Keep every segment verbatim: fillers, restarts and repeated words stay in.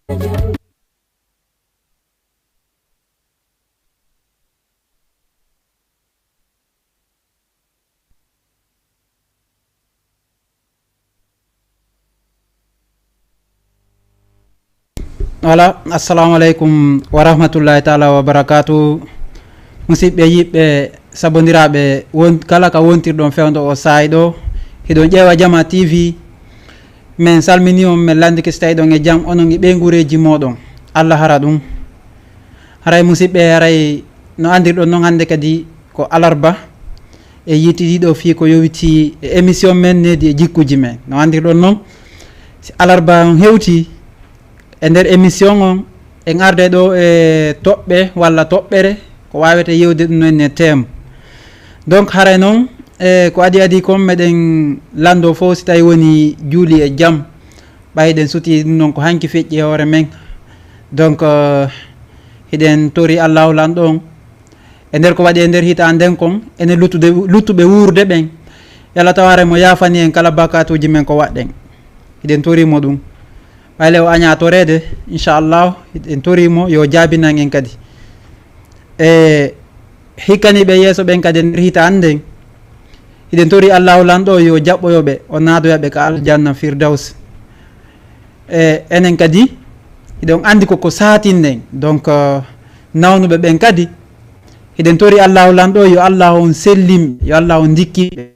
Voilà, assalamu aleykum wa rahmatullahi taala wa barakatu. Musidɓe, yiɓɓe, sabondiraaɓe, won, kala ka wontirɗon fewndo o saa'i ɗo, hiɗon ƴeewa Jama T V. Min salmini on, min lanndike si tawi ɗon e jam, onon e ɓeynguureeji mooɗon. Allah hara ɗum. Haray musidɓe, haray no anndirɗon non, hannde kadi ko alarba, e yiiti ɗiɗo fii ko yowiti e émission men Needi e Jikkuuji Men. No anndirɗon non, si alarba on hewti, e nder émission on, en arde ɗo e toɓɓe walla toɓɓere, ko waawete yewde ɗum en e thème. Donc, haray non, e ko adi adi kon, meɗen lanndo fof si tawi woni juuli e jam. Ɓay ɗen suti ɗum non ko hanki feƴƴi e hoore men. Donc, euh, hiɗen tori Allahu Lanɗo on, e nder ko waɗi e nder hitaande nden kon, enen luttude, luttuɓe wuurde ɓen, yalla tawaare mo yaafani en kala bakatuuji men ko waɗɗen. Hiɗen tori mo ɗum. Ɓayle o aña toreede, inchallah, hiɗen tori mo yo jaabinan en kadi. E hikkaniiɓe yeeso ɓen kadi e nder hitaande nden, hiɗen tori Allahu Lanɗo yo jaɓɓoyo ɓe, o naadoya ɓe ka aljanna Firdaws. E enen kadi, hiɗon anndi ko ko saatin nden. Donc, euh, nawnuɓe ɓen kadi, hiɗen tori Allahu Lanɗo yo Allah on sellin ɓe, yo Allah on ndikkin ɓe.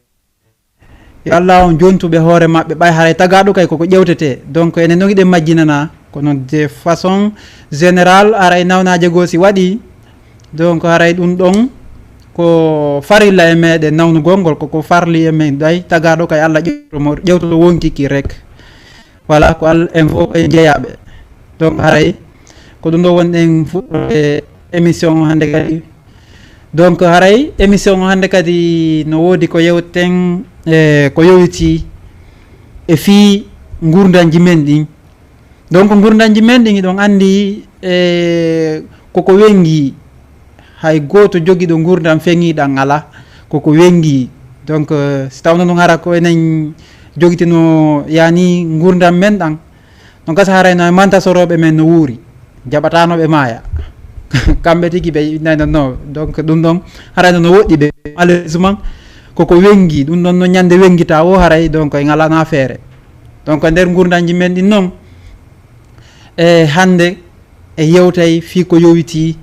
Yo Allah on jontu ɓe hoore maɓɓe, ɓay haray tagaaɗo kay koko ƴewtetee. Donc, enen non hiɗen majjinana, kono de façon générale, haray nawnaaje goo si waɗii, donc, haray ɗum ɗon ko farilla e meɗen nawnugol ngol, koko farli e men, ɓay tagaaɗo kay Allah ƴewtoto mo, ƴewtoto wonkiki rek. Voilà, ko Allah, en fof koye jeyaaɓe. Donc, haray ko ɗum ɗo wonɗen fuɗɗorde émission o hannde kadi. Donc, haray émission o hannde kadi no woodi ko yewten, e ko yowiti e fii ngurndanji men ɗin. Donc, ngurndanji men ɗin, hiɗon anndi, e koko wengi, hay gooto jogiiɗo ngurndan feŋiiɗan alaa, koko wengi. Donc, euh, si tawno ɗum hara ko enen jogitino, yani, ngurndan men ɗan, no gasa haray no e mantasorooɓe men no wuuri, jaɓataano ɓe maaya. Kamɓe tigi ɓe innayno no. Donc, ɗum ɗon haray no, no woɗɗi ɓe. Malheureusement, koko wengi, ɗum ɗon no ñande wengita o haray, donc, en alana feere. Donc, e nder ngurndanji men ɗin non, e hannde e yewtay fii ko yowiti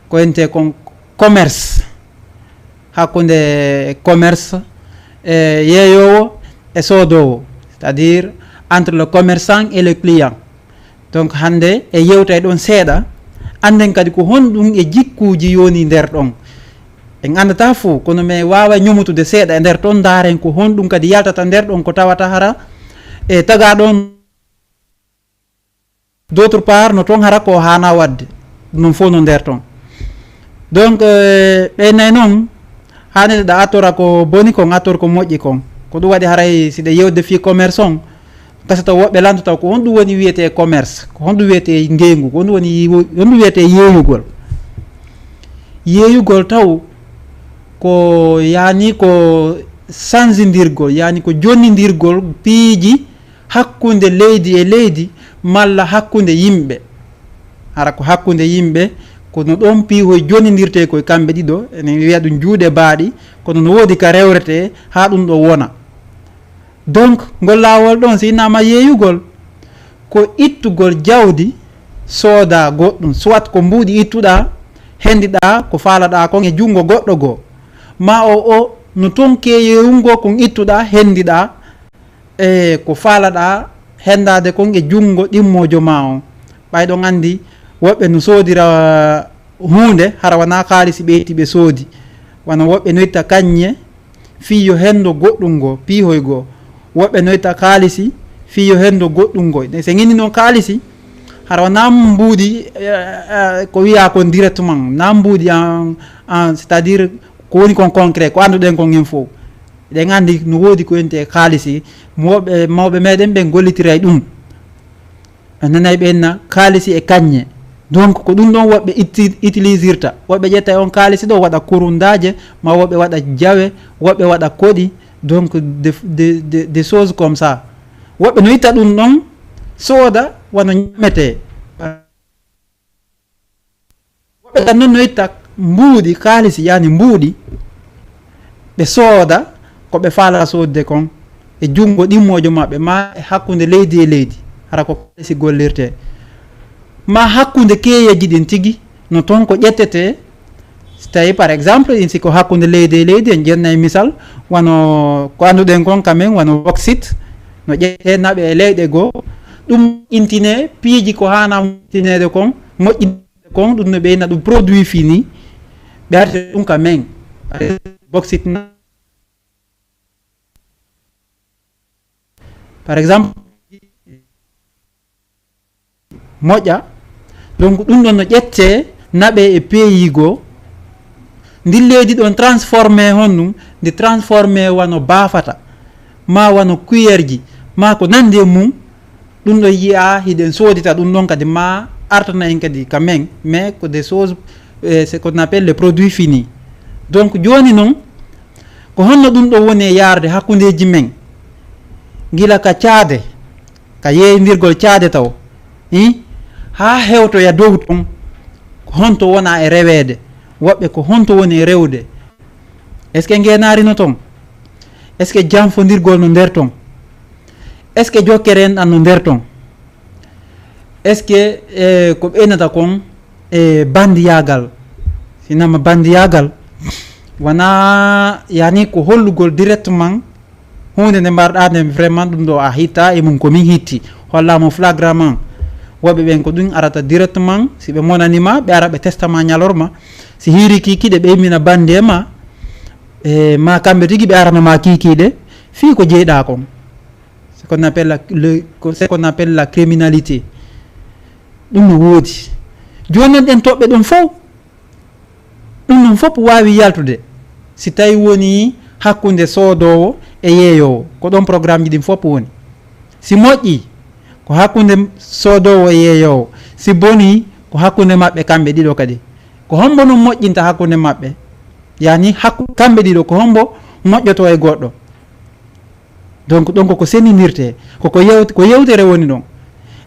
ko ente kon commerce, hakkunde commerce, e yeeyoowo e soodoowo, c'est-à-dire entre le commerçant et le client. Donc, hannde e yewtay ɗon seeɗa, annden kadi ko honɗum e jikkuuji yoni nder ɗon. En anndataa fuu, kono mi waawa ñomotude seeɗa e nder ton, ndaaren ko honɗum kadi yaltata nder ɗon, ko tawata hara e tagaa ɗon. D'autre part, no toon hara ko haana waɗde, ɗum fof no nder toon. Donc, euh, ɓe nayi noon, haanide ɗa attora ko boni kon, attor ko moƴƴi kon. Ko ɗum waɗi haray si ɗe yewde fii commerce on, gasa taw woɓɓe lanndo taw ko honɗum woni wiyetee commerce, ko honɗum wiyetee ngeengu, ko honɗum woni, honɗum wiyetee yeeyugol. Yeeyugol taw ko, yani, ko sansindirgol, yani, ko jonnindirgol piiji hakkunde leydi e leydi, malla hakkunde yimɓe. Hara ko hakkunde yimɓe, ko no ɗoon piihoy jonnindirtee koye kamɓe ɗiɗo, enen wiya ɗum juuɗe baaɗi, kono no woodi ka rewretee haa ɗum ɗo wona. Donc, ngol laawol ɗoon, si innama yeeyugol, ko ittugol jawdi, sooda goɗɗum, soit ko mbuuɗi ittuɗaa, henndiɗaa ko faalaɗaa kon e junngo goɗɗo goo, ma o, o no toon ke yeeyungo kon ittuɗaa, henndiɗaa, e ko faalaɗaa henndaade kon e junngo ɗimmoojo ma on. Ɓay ɗon anndi woɓɓe no soodira huunde, hara wanaa kaalisi ɓeyti ɓe soodi. Wano woɓɓe no itta kaññe fii yo henndo goɗɗum ngo, piihoy goo. Woɓɓe no itta kaalisi fii yo henndo goɗɗum ngo. Ne, so nginni noon kaalisi, hara wanaa mbuuɗi, eh, eh, ko wiyaa kon directement, naa mbuuɗi en, en, c'est-à-dire ko woni kon concret, ko annduɗen kon en fof. Eɗen anndi no woodi ko wiyetee kaalisi, mawɓe, mawɓe meɗen ɓen gollitiray ɗum. A nanay ɓe inna kaalisi e kaññe. Donc, ko ɗum ɗon woɓɓe itti-, utilisirta. Woɓɓe ƴetta e on kaalisi ɗo waɗa kurundaaje, ma woɓɓe waɗa jawe, woɓɓe waɗa koɗi. Donc, des, des, des, des choses comme ça. Woɓɓe no itta ɗum ɗon, sooda wano ñametee. Woɓɓe tan noon no itta mbuuɗi kaalisi, yaani mbuuɗi, ɓe sooda ko ɓe faalaa soodde kon e junngo ɗimmoojo maɓɓe, maa e hakkunde leydi e leydi, hara ko kaalisi gollirtee, maa hakkunde keyeeji ɗin tigi, no toon ko ƴettetee. Si tawii, par exemple, ɗin si ko hakkunde leydi e leydi, en ƴettay misal, wano ko annduɗen kon ka men, wano bauxite, no ƴettee naɓe e leyɗe goo, ɗum moƴƴintinee piiji ko haanaa moƴƴintineede kon, moƴƴin kon, ɗum no ɓeyna ɗum produit fini, ɓe arta ɗum ka men. Bauxite na, par exemple, moƴƴa. Donc, ɗum ɗon no ƴettee naɓe e peeyi goo. Ndin leydi ɗon transformé honɗum? Ndi transformé wano baafata, maa wano kuyerji, maa ko nanndi e mum. Ɗum ɗo yi'aa, hiɗen soodita ɗum ɗon kadi, ma artana en kadi ka men, mais ko des choses, eh, ce qu'on appelle les produits finis. Donc, jooni non, ko honno ɗum ɗo woni e yaarde hakkundeeji men? Gila ka caade, ka yeeyindirgol caade taw, i? Haa hewtoya dow ton, ko honto wona e reweede? Woɓɓe ko honto woni e rewde? Est-ce que ngeenaari no ton? Est-ce que janfondirgol no nder ton? Est-ce que jokkere en ɗan no nder ton? Est-ce que, eh, ko ɓeynata kon, eh, bandiyaagal? Sinama bandiyaagal wona, yani, ko hollugol directement huunde nde mbarɗaa nde, vraiment, ɗum ɗo a hitta e mum, ko min hitti, hollaa mo flagramment. Woɓɓe ɓen ko ɗum arata directement, si ɓe monani ma, ɓe ara ɓe testa ma ñalorma. Si hiiri kikiɗe, ɓe immina bandi e ma, e ma kamɓe tigi ɓe arana ma kikiɗe, fii ko jeyɗaa kon. Ce qu'on appelle la, le, ce qu'on appelle la criminalité. Ɗum no woodi. Jooni non, ɗen toɓɓe ɗum fof, ɗum ɗum fof waawi yaltude si tawi woni hakkunde soodoowo e yeeyoowo. Ko ɗon programmeji ɗin fof woni. Si moƴƴi, ko hakkunde soodoowo e yeeyoowo. Si boni, ko hakkunde maɓɓe kamɓe ɗiɗo kadi. Ko hombo non moƴƴinta hakkunde maɓɓe? Yani, hakku-, kamɓe ɗiɗo, ko hombo moƴƴoto e goɗɗo? Donc, ɗon koko sennindirtee, koko yewt-, ko yewtere woni ɗon.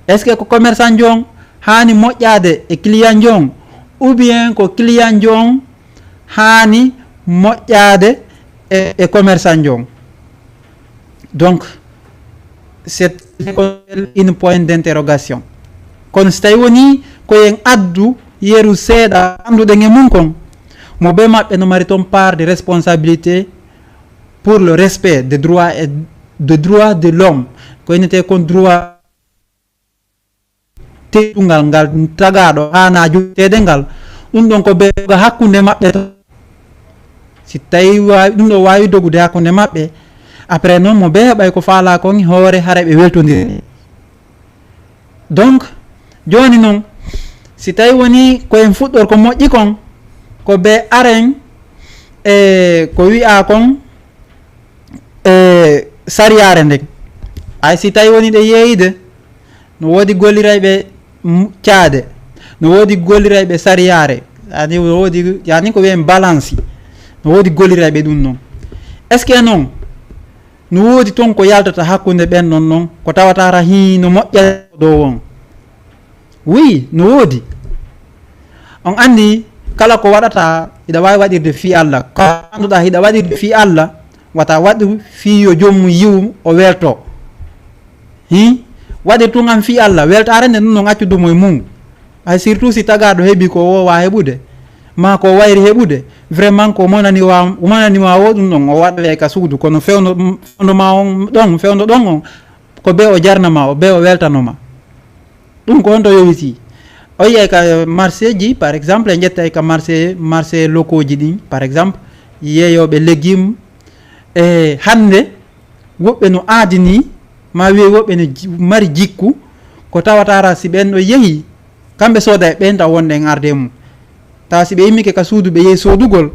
Est-ce que ko commerçant jon haani moƴƴaade e client jon, ou bien ko client jon haani moƴƴaade e, e commerçant jon? Donc, c'est une point d'interrogation. Kono si tawi woni ko en addu yeru seeɗa annduɗen e mum kon, mo be maɓɓe no mari ton part de responsabilité pour le respect des droits et, des droits de l'homme, ko innetee kon droit teddungal ngal tagaaɗo haanaa jogineede ngal. Ɗum ɗon ko be joga hakkunde maɓɓe tan. Si tawi waawi, ɗum ɗo waawi dogude hakkunde maɓɓe, après noon mo be heɓay ko faalaa kon e hoore, hara ɓe weltondiri. Donc, jooni noon, si tawi woni ko en fuɗɗor ko moƴƴi kon, ko be aren e ko wi'aa kon e sariyaare nden. Ay, si tawi woni ɗe yeeyde, no woodi gollirayɓe m-, caade, no woodi gollirayɓe sariyaare, yani no woodi, yani ko wi'en balance, no woodi gollirayɓe ɗum noon. Est-ce que noon, no woodi toon ko yaltata hakkunde ɓen ɗon noon, ko tawata hara hii no moƴƴa dow on? Oui, no woodi. On anndi, kala ko waɗata, hiɗa waawi waɗirde fii Alla. Ko annduɗaa hiɗa waɗirde fii Alla, wata waɗu fii yo joom mum yi'u o welto. Hii? Waɗir tun an fii Alla, weltaare nde ɗum non accu dumo e mum. Ay, surtout si tagaaɗo heɓi ko woowaa heɓude, maa ko wayri heɓude, vraiment ko monani wa-, monani ma wo ɗum ɗon, o waɗa e ka suudu, kono fewndo, fewndo ma on ɗon, fewndo ɗon on, ko be o jarna ma, o be o weltano ma. Ɗum ko honto yowiti? O yiyay ka marché ji, par exemple, en ƴettay ka marché, marché locaux ji ɗin, par exemple, yeeyooɓe légumes, e hannde, woɓɓe no aadini, ma wi'e woɓɓe no ji-, mari jikku, ko tawata hara si ɓen ɗo yehi, kamɓe sooda e ɓen taw wonde en arde mum. Tawa si ɓe immike ka suudu, ɓe yehi soodugol,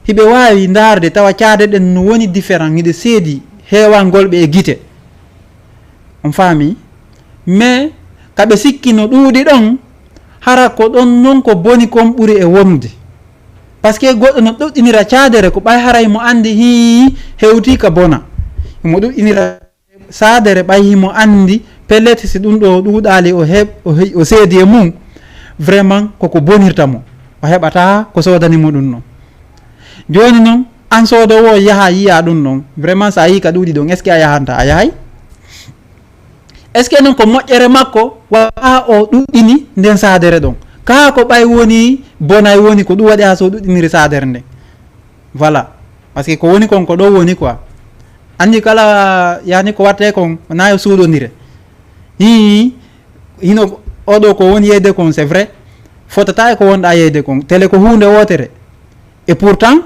hiɓe waawi ndaarde tawa caade ɗen no woni différent, hiɗe seedi heewangol ɓe e gite. On faami? Mais ka ɓe sikki no ɗuuɗi ɗon, hara ko ɗon non ko boni kon ɓuri e wonde. Parce que goɗɗo no ɗuɗɗinira caadere ko ɓay haray mo anndi hii hewti ka bona. Mo ɗuɗɗinira saadere ɓay himo anndi Pellet, si ɗum ɗo ɗuuɗaali, o heɓ o, he- o seedi e mum, vraiment koko bonirta mo. O heɓata ko soodani mo ɗum noon. Jooni noon, aan soodoowo o yaha yiya ɗum noon, vraiment so a yii ka ɗuuɗi ɗon, est ce que a yahanta? A yahay? Est ce que noon ko moƴƴere makko wata o ɗuɗɗini nden saadere ɗon? Kaa ko ɓay woni bonay woni ko ɗum waɗi haa so ɗuɗɗiniri saadere nden? Voilà. Parce que ko woni kon ko ɗo woni quoi. Anndi kala yani ko watte kon na yo suuɗondire. Hii, hino oɗo ko woni yeyde kon, c'est vrai. Fotata e ko wonɗa yeyde kon. Tele ko huunde wootere. Et pourtant,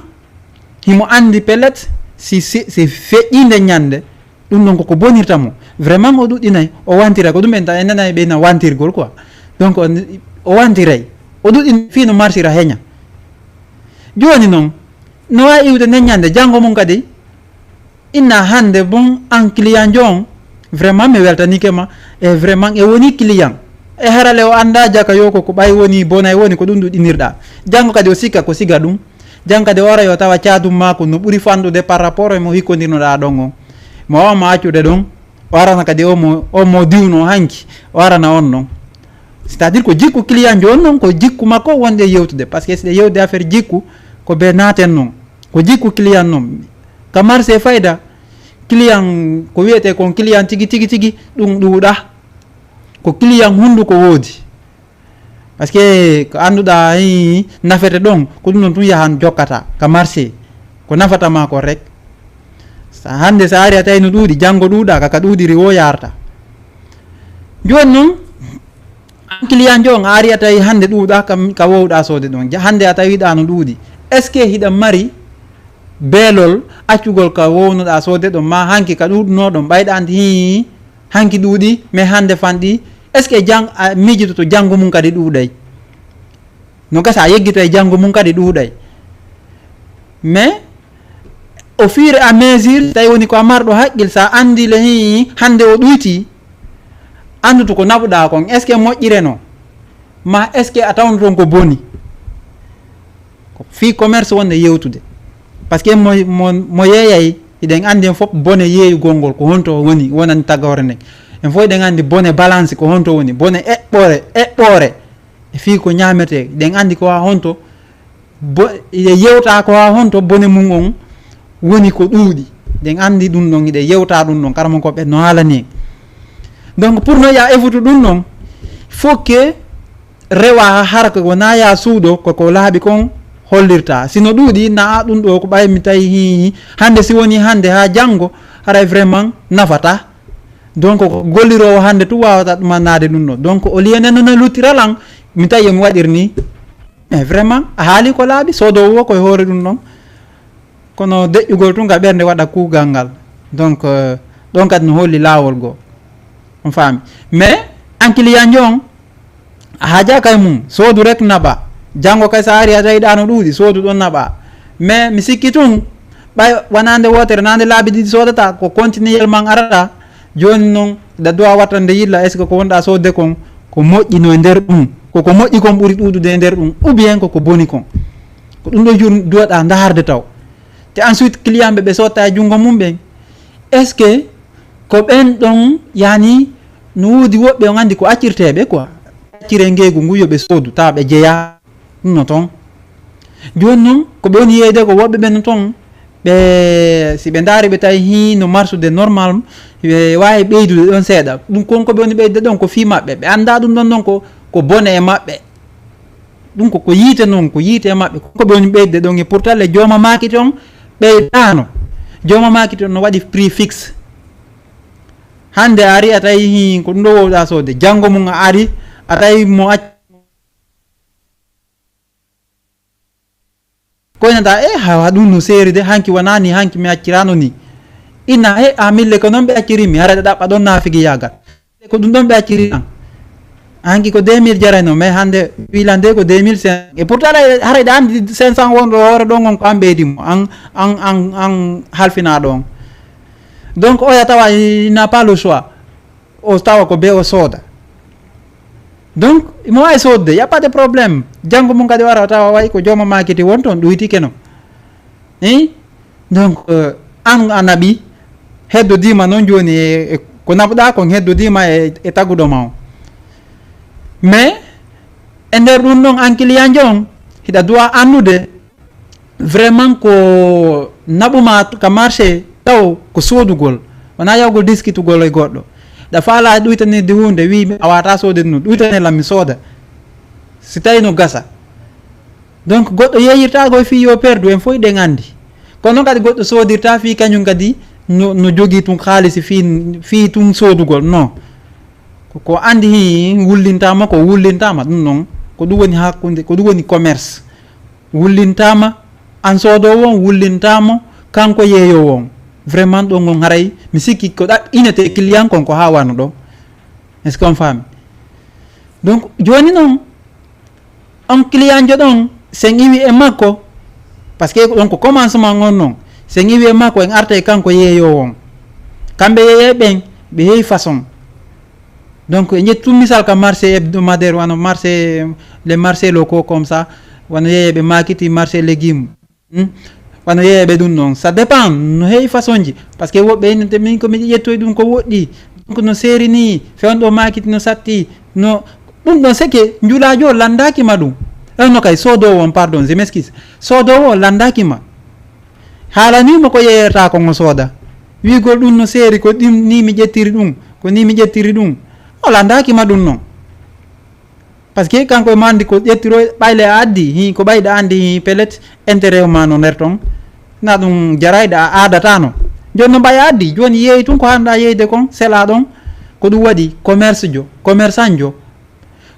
himo anndi pellet si, si, si feƴƴinde ñande, ɗum ɗon koko bonirta mo. Vraiment o ɗuɗɗinay, o wantira. Ko ɗum en ta en nanay ɓe na wantirgol quoi. Donc on- o wantiray. O ɗuɗɗin fii no marsira heña. Jooni noon, no waawi iwde nden ñande, janngo mum kadi, inna hannde bon an client jo on, vraiment mi weltanike ma, e vraiment e woni client. E harale o annda jaka yo ko ko ɓay woni bonay woni ko ɗum ɗuɗɗinirɗa. Janngo kadi o sikka ko siga ɗum. Janngo kadi o ara yo tawa caadum maako no ɓuri fanɗude par rapport e mo hikkondirnoɗa ɗon on. Mo wawa mo accude ɗon, o arana kadi o mo, o mo diwno hanki, o arana on noon. C'est-à-dire ko jikku client jo on noon, ko jikku makko wonde yewtude. Parce que si ɗe yewtude affaire jikku, ko be naaten noon. Ko jikku client noon. Ka marché fayda, client, ko wiyete kon client tigi, tigi, tigi, ɗum ɗuuɗa. Ko client hunnduko woodi. Parce que ko annduɗa, hii, nafete ɗon, ko ɗum ɗon tun yahan jokkata ka marché. Ko nafata ma ko rek. Sa hannde sa ari a tawi no ɗuuɗi, janngo ɗuuɗa, ka ka ɗuuɗiri wo yarta. Jooni noon, an client jo on, a ari a tawi hannde ɗuuɗa, ka, ka wowɗa soode ɗon. Ja- hannde a tawiɗa no ɗuuɗi. Est ce que hiɗa mari beelol accugol ka wownoɗa soode ɗon, ma hanki ka ɗuuɗuno ɗon, ɓayɗa anndi hii, hanki ɗuuɗi, mais hannde fanɗi? Est ce que jang-, a miijitoto janngo mum kadi ɗuuɗay? No gasa a yeggitay janngo mum kadi ɗuuɗay. Mais au fur et à mesure, tawi woni ko a marɗo haqqil, sa anndi le hii, hannde o ɗuyti, annduto ko naɓuɗa kon, est ce que moƴƴireno? Ma est ce que a tawno toon ko boni? Ko fii commerce wonde yewtude. Parce que mo, mo, mo yeeyay, hiɗen anndi en fof bone yeeyugol ngol, ko honto woni, wonani tagore nden. En fof hiɗen anndi bone balance ko honto woni, bone eɓɓore, eɓɓore. E fii ko ñaametee, hiɗen anndi ko haa honto, bo, hiɗe yewta ko haa honto bone mum on woni ko ɗuuɗi. Hiɗen anndi ɗum ɗon, hiɗe yewta ɗum ɗon, karamokoɓe no haalani en. Donc, pour no ya efutu ɗum ɗon, faut que rewa hara ko wona ya suuɗo, ko ko laaɓi kon hollirta. Si no ɗuuɗi, na a ɗum ɗo ko ɓay mi tawi hi, hannde si woni hannde haa janngo, haray vraiment nafata. Donc, ko golliroowo hannde tun waawata ɗumannaade ɗum ɗo. Donc, au lieu nden no luttira lan, mi tawi yo mi waɗir ni. Mais vraiment, a haali ko laaɓi, soodoowo o ko e hoore ɗum ɗon. Kono deƴƴugol tun ka ɓernde waɗa kuugal ngal. Donc, euh, ɗon kadi no holli laawol goo. On faami. Mais, an client jo on, a haajaa kay mum, soodu rek naɓa. Janngo kay so a ari a tawi ɗa no ɗuuɗi, soodu ɗon naɓa. Mais mi sikki tun, ɓay wonande wootere, nande laabi ɗiɗi soodata, ko continuellement arata. Jooni noon, ɗa duwa wattande yilla, est ce que ko wonɗa soodde kon, ko moƴƴi no e nder ɗum? Ko ko moƴƴi kon ɓuri ɗuuɗude e nder ɗum, ou bien ko ko boni kon? Ko ɗum ɗo jur-, duwaɗa ndaarde taw. Te ensuite, client ɓe, ɓe sotta e junngo mum ɓen, est ce que ko ɓen ɗon, yani, no woodi woɓɓe on anndi ko accirteeɓe quoi. Accire ngeegu ngu yo ɓe soodu, tawa ɓe jeya ɗum no toon. Jooni noon, ko ɓe woni yeeyde ko woɓɓe ɓen no toon, ɓe, si ɓe ndaari ɓe tawi hii no marsude normal, ɓe waawi ɓeydude ɗon seeɗa. Ɗum kon ko ɓe woni ɓeydude ɗon ko fii maɓɓe. Ɓe annda ɗum ɗon ɗon ko, ko bone e maɓɓe. Ɗum ko, ko yiite noon, ko yiite e maɓɓe. Ko ɓe woni ɓeydude ɗon e pourtant le jooma maaki toon ɓeydaano. Jooma maaki toon no waɗi prix fixe. Hannde a ari a tawi hii ko ɗum ɗo wowɗa soodde. Janngo mum a ari a tawi mo acc-, koynata, e hawa ɗum no seeri de, hanki wonaa ni, hanki mi acciraano ni. Inna, he, a mille ko noon ɓe acciri mi, hara ɗe ɗaɓɓa ɗon naafigi yaagal. Ko ɗum ɗon ɓe acciri an. Hanki ko deux mille jarayno, mais hannde wilan de ko deux mille cinq. Et pourtant, haray, haray ɗa anndi cinq cents wonɗo hoore ɗon on ko an ɓeydi mo, an, an, an, an halfinaaɗo on. Donc, oya tawa, il n'a pas le choix. O tawa ko be o sooda. Donc, imo waawi soodde, y a pas de problème. Janngo mum kadi wara o tawa wayi ko jooma maakiti won toon, ɗuytike no. Hein? Donc, euh, an a naɓi, heddodiima noon jooni e, e Ko naɓuɗaa kon heddodiima e, e taguɗo ma on. Mais e nder ɗum ɗon, an client jo on, hiɗa duwa anndude vraiment ko naɓuma ka marché taw ko soodugol, wonaa yahugol diskitugol e goɗɗo. Ɗa faala ɗuytanirde huunde, wii a wata soodede ɗum, ɗuytane lan mi sooda. Si tawi no gasa. Donc goɗɗo yeeyirta koye fii yo perdu, en fof ɗen anndi. Kono kadi goɗɗo soodirta fii kañum kadi no, no jogii tun haalisi fii, fii tun soodugol. Non. Ko, ko anndi hi wullintaama, ko wullintaama. Ɗum noon, ko ɗum woni hakkunde, ko ɗum woni commerce. Wullintaama, an soodoowo on wullintaama, kanko yeeyoowo on. Vraiment ɗon on haray, mi sikki ko ɗaɓɓinete client kon ko haa wano ɗon. Est-ce qu'on faami? Donc, jooni noon, on client jo ɗon, sen iwi e makko, parce que ɗon ko commencement on noon, sen iwi e makko, en arta e kanko yeeyoowo on. Kamɓe yeeyay ɓen, ɓe heewi façon. Donc, e ƴettu misal ka marché hebdomadaire, wano marché, les marchés locaux comme ça, wano yeeyay ɓe makiti marché légumes. Hmm? Wano yeeyay ɓe ɗum noon. Ça dépend, no heewi façon ji. Parce que woɓɓe ene te min ko miɗo ƴettoy ɗum ko woɗɗi. Donc no seeri ni, fewndo makiti no satti, no ɗum ɗon seke njulaajo o landaaki ma ɗum. Eh, no kay, soodoowo on, pardon, je m'excuse. Soodoowo o landaaki ma. Haalanii mo ko yeeyata ko ngo sooda. Wiigol ɗum no seeri, ko ɗum ni mi ƴettiri ɗum, ko ni mi ƴettiri ɗum. O landaaki ma ɗum noon. Parce que kanko e mandi ko ƴettiro ɓayle a addi, hi ko ɓayɗa andi, hi pellet intérêt ma no nder ton. Na ɗum jarayɗa a adatano. Joni no mbaya addi, joni yeeyi tun ko handa yeeyde kon, sela ɗon. Ko ɗum waɗi commerce jo, commerçant jo.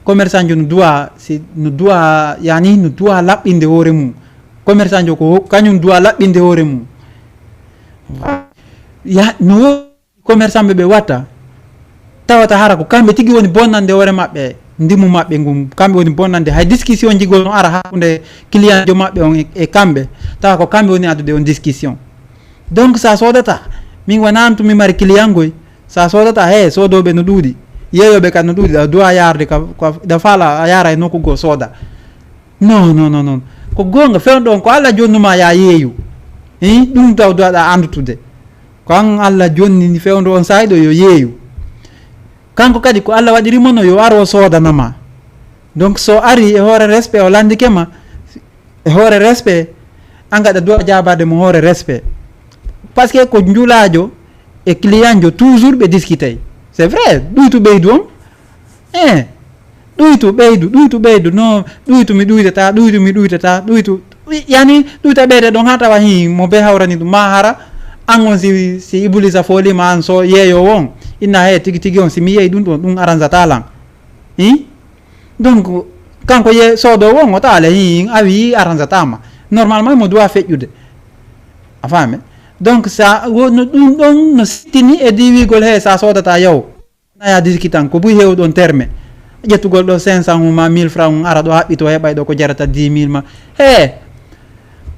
Commerçant jo no duwa, si, no duwa, yani no duwa laɓɓinde hoore mum. Commerçant jo ko kañum duwa laɓɓinde hoore mum. Ya, no commerçant ɓe ɓe watta, tawata hara ko kamɓe tigi woni bonnande hoore maɓɓe, ndimu maɓɓe ngun, kamɓe woni bonnande. Hay discussion jigol no ara hakkunde client jo maɓɓe on e, e kamɓe, tawa ko kamɓe woni addude on discussion. Donc sa sodata, min wona an tun mi mari client goy, sa sodata, he, sodoɓe no ɗuuɗi, yeeyoɓe kan no ɗuuɗi, ɗa duwa yarde ka, ka, ɗa faala a yara e nokku goo soda. Non, non, non, non. Ko goonga, fewndo on ko Allah jonnuma ya yeeyu. Hi, ɗum taw duwaɗa andutude. Ko an Allah jonni fewndo on saa'i ɗo yo yeeyu. Kanko kadi ko Allah waɗiri mo no yo aro soodanama. Donc so ari e hoore respect o landike ma, e hoore respect, an gaɗa duwa jabade mo hoore respect. Parce que ko njulaajo e client jo toujours ɓe discutay. C'est vrai, ɗuytu ɓeydu on. Eh, ɗuytu ɓeydu, ɗuytu ɓeydu, no, ɗuytu mi ɗuytata, ɗuytu mi ɗuytata, ɗuytu. Yani, ɗuyta ɓeyde ɗon ha tawa hi mo be hawrani ɗum. Ma hara, an on si, si Ibulisa foolima an so yeeyo on, inna he tigi tigi on, si mi yeeyi ɗum ɗon, ɗum aranzata lan. Hi? Donc, kanko ye soodo on, o taale hi, a wi aranzata ma. Normalement, mo duwa feƴƴude. A faame? Donc, sa, wo-, no, ɗum ɗon no sittini e diwigol he sa soodata yaw. Naya diski tan, ko buy heewɗon terme. Ƴettugol ɗo cinq cents um ma mille francs um, ara ɗo haɓɓito heɓay ɗo ko jarata dix mille ma. He!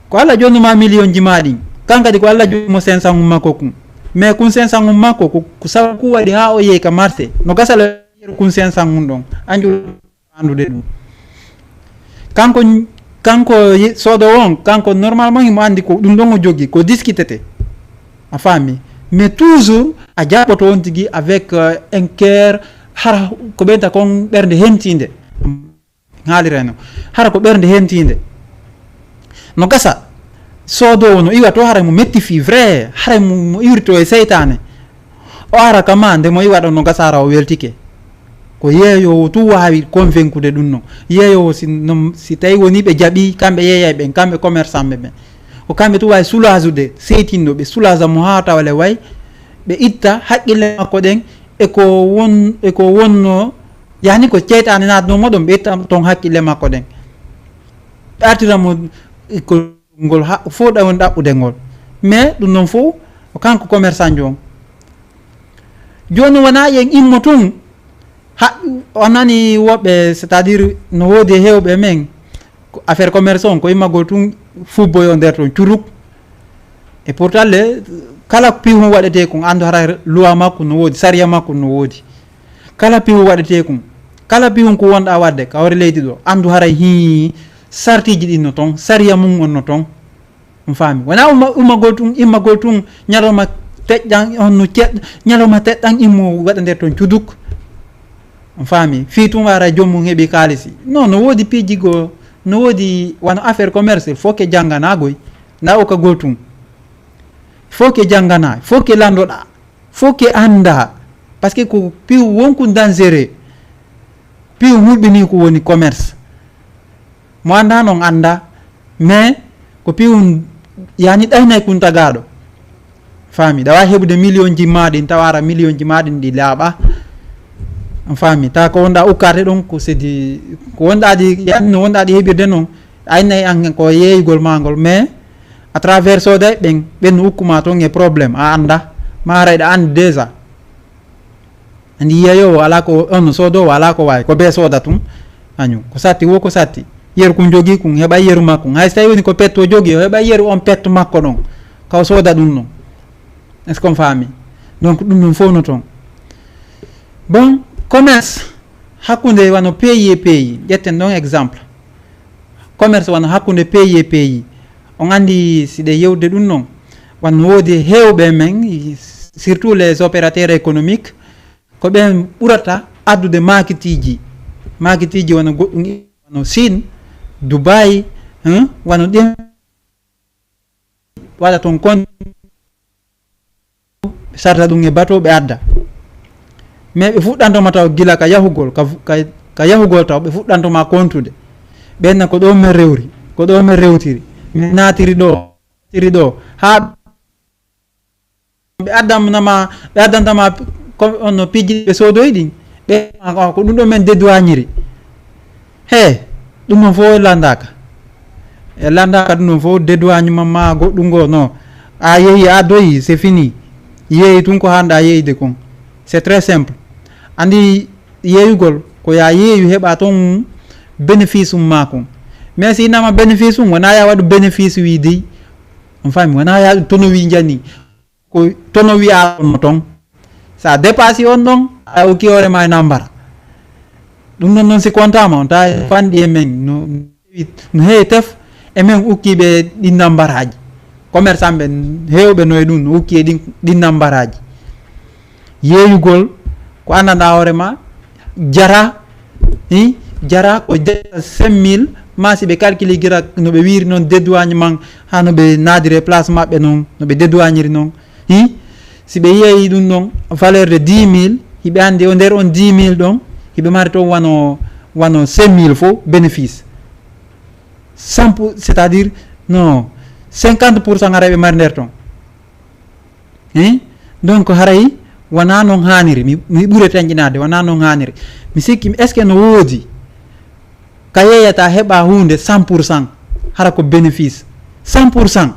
Ko Allah jonnuma million ji ma ɗin. Kan kadi ko Allah jonnimo cinq cents um makko kun. Mais kun cinq cents um makko ko, ko sabu ku waɗi ha o yehi ka marché. No gasa le kun cinq cents um ɗon. Anju andude ɗum. Kanko, kanko ye-, soodowo on, kanko normalement himo andi ko ɗum ɗon o jogi, ko diskitete. A faami? Mais toujours, a jaɓɓoto on tigi avec, euh, un cœur, hara ko ɓeyta kon ɓernde hentinde. Haalirayno. Hara ko ɓernde hentinde. No gasa, soodowo no iwa to, haray mo metti fii vrai, haray mo, mo iwrito e seytaane. O ara kama, nde mo iwa ɗon no gasa, hara o weltike. Ko yeeyoowo tu waawi convaincude ɗum no. Yeeyoowo si, no, si tawi woni ɓe jaɓi, kamɓe yeeyay ɓen, kamɓe commerçant ɓe ɓen. Ko kamɓe tu waawi soulagude, seytinno ɓe, soulaga mo haa tawale way, ɓe itta haqqille makko ɗen, e ko won, e ko wonno, yani ko ceytaane naatno mo ɗon, ɓe itta ton haqqille makko ɗen. Ɓe artira mo, e ko ngol ha-, fof ɗa woni ɗaɓɓude ngol. Mais ɗum noon fof, ko kanko commerçant jo on. Jooni wona yen immo tun, ha, o nani woɓɓe, c'est-à-dire no woodi e heewɓe men, ko affaire commerce on, ko immagol tun fubboyo nder ton curuk. Et pourtant le, kala pihu waɗetee kun, andu hara loi makko no woodi, sariya makko no woodi. Kala pihu waɗetee kun, kala pihun ko wonɗa waɗde ka hoore leydi ɗo, andu haray hii sartiji ɗin no ton, sariya mum on no ton. On faami? Wona umma-, ummagol tun, immagol tun, ñalawma Teƴƴan on no ceɗɗo, ñalawma teɗɗan immo waɗa nder toon cuduk. On faami? Fii tun wara joom mum heɓi kaalisi. Non, no woodi piiji goo, no woodi wano affaire commerce, il faut que jannganagoy. Ndaa o ka goo tun. Il faut que jannganaa, il faut que lanndoɗaa, il faut que anndaa. Parce que ko piiw wonkun dangereux. Piiw hulɓinii ko woni commerce. Mo anndaa non anndaa. Mais ko piiw yani ɗaynay kun tagaaɗo. Faami, ɗa waawi heɓude millionji maa ɗin, tawa ara millionji maa ɗin ɗi laaɓaa. On faami, tawa ko wonɗaa ukkaade ɗon, ko sedi, ko wonɗaa ɗi, yani no wonɗaa ɗi heɓirde non, aynay an ko yeeyugol maa ngol, mais à travers sooday ɓen, ɓen no ukku maa ton e problème, a anndaa, maa haray ɗa anndi déjà. Andi yeeyoowo alaa ko, on soodoowo alaa ko waawi, ko bee sooda tun. Añu, ko satti wo ko satti. Yeru kun jogii kun, heɓa yeru makko. Hay so tawi woni ko petto jogii, o heɓa yeru on petto makko ɗon. Ka o sooda ɗum non. Est-ce qu'on faami? Donc, ɗum ɗum fof no toon. Bon, commerce, hakkunde wano pays e pays. Ƴetten ɗon exemple. Commerce wano hakkunde pays e pays. On anndi si ɗe yewde ɗum non. Wano woodi heewɓe men, surtout les opérateurs économiques, ko ɓen ɓurata addude maakitiiji. Maakitiiji wano goɗɗum, wano Chine, Dubai, hein, wano ɗin. Waɗa toon kon sarta ɗum e bateau ɓe adda. Mais ɓe fuɗɗantoma taw gila ka yahugol, ka, ka, ka yahugol taw ɓe fuɗɗantoma kontude. Ɓenna ko ɗo men rewri, ko ɗo men rewtiri, min naatiri ɗo, naatiri ɗo. Haa ɓe addanama, ɓe addantama ko on no piiji ɓe soodoyi ɗin. Ɓe ko ɗum ɗo men dédouaniri. He, ɗum ɗon fof lanndaaka. E lanndaaka ɗum ɗon fof, dédouanement ma goɗɗum ngo, non. A yehi, a addoyi, c'est fini. Yehi tun ko haanɗa yeyde kon. C'est très simple. Andi yeeyugol, ko ya yeeyu heɓa toon bénéfice um ma kon. Mais si innama bénéfice um, wona ya waɗu bénéfice wi dey. On faami, wona ya tono wi jani. Ko tono wiya on no toon. Sa dépasse on ɗon, a okki hoore ma e nambara. Ɗum ɗon noon si kontama on tawa fanɗi e men no, no heewi tef e men ukkiiɓe ɗin nambaraaji. Commerçant ɓe heewɓe no e ɗum no ukki e ɗin, ɗin nambaraaji. Yeeyugol ko anndanɗaa hoore ma, jara, hi, jara ko jara cinq mille, ma si ɓe calcule gira no ɓe wiiri noon dédouanement, haa no ɓe naadiri e place maɓɓe noon, no ɓe dédouaniri noon. Hi, si ɓe yeeyi ɗum ɗon valeur de dix mille, hiɓe anndi o nder on dix mille ɗon, hiɓe mari toon wano, wano cinq mille fof bénéfice. Cent pour, c'est-à-dire, non, cinquante pour cent ara ɓe mari nder toon. Hein? Donc, haray wona noon haaniri, mi, mi ɓure tanƴinaade, wona noon haaniri. Mi sikki, est-ce que no woodi ka yeeyata heɓa huunde cent pour cent, hara ko bénéfice? Cent pour cent.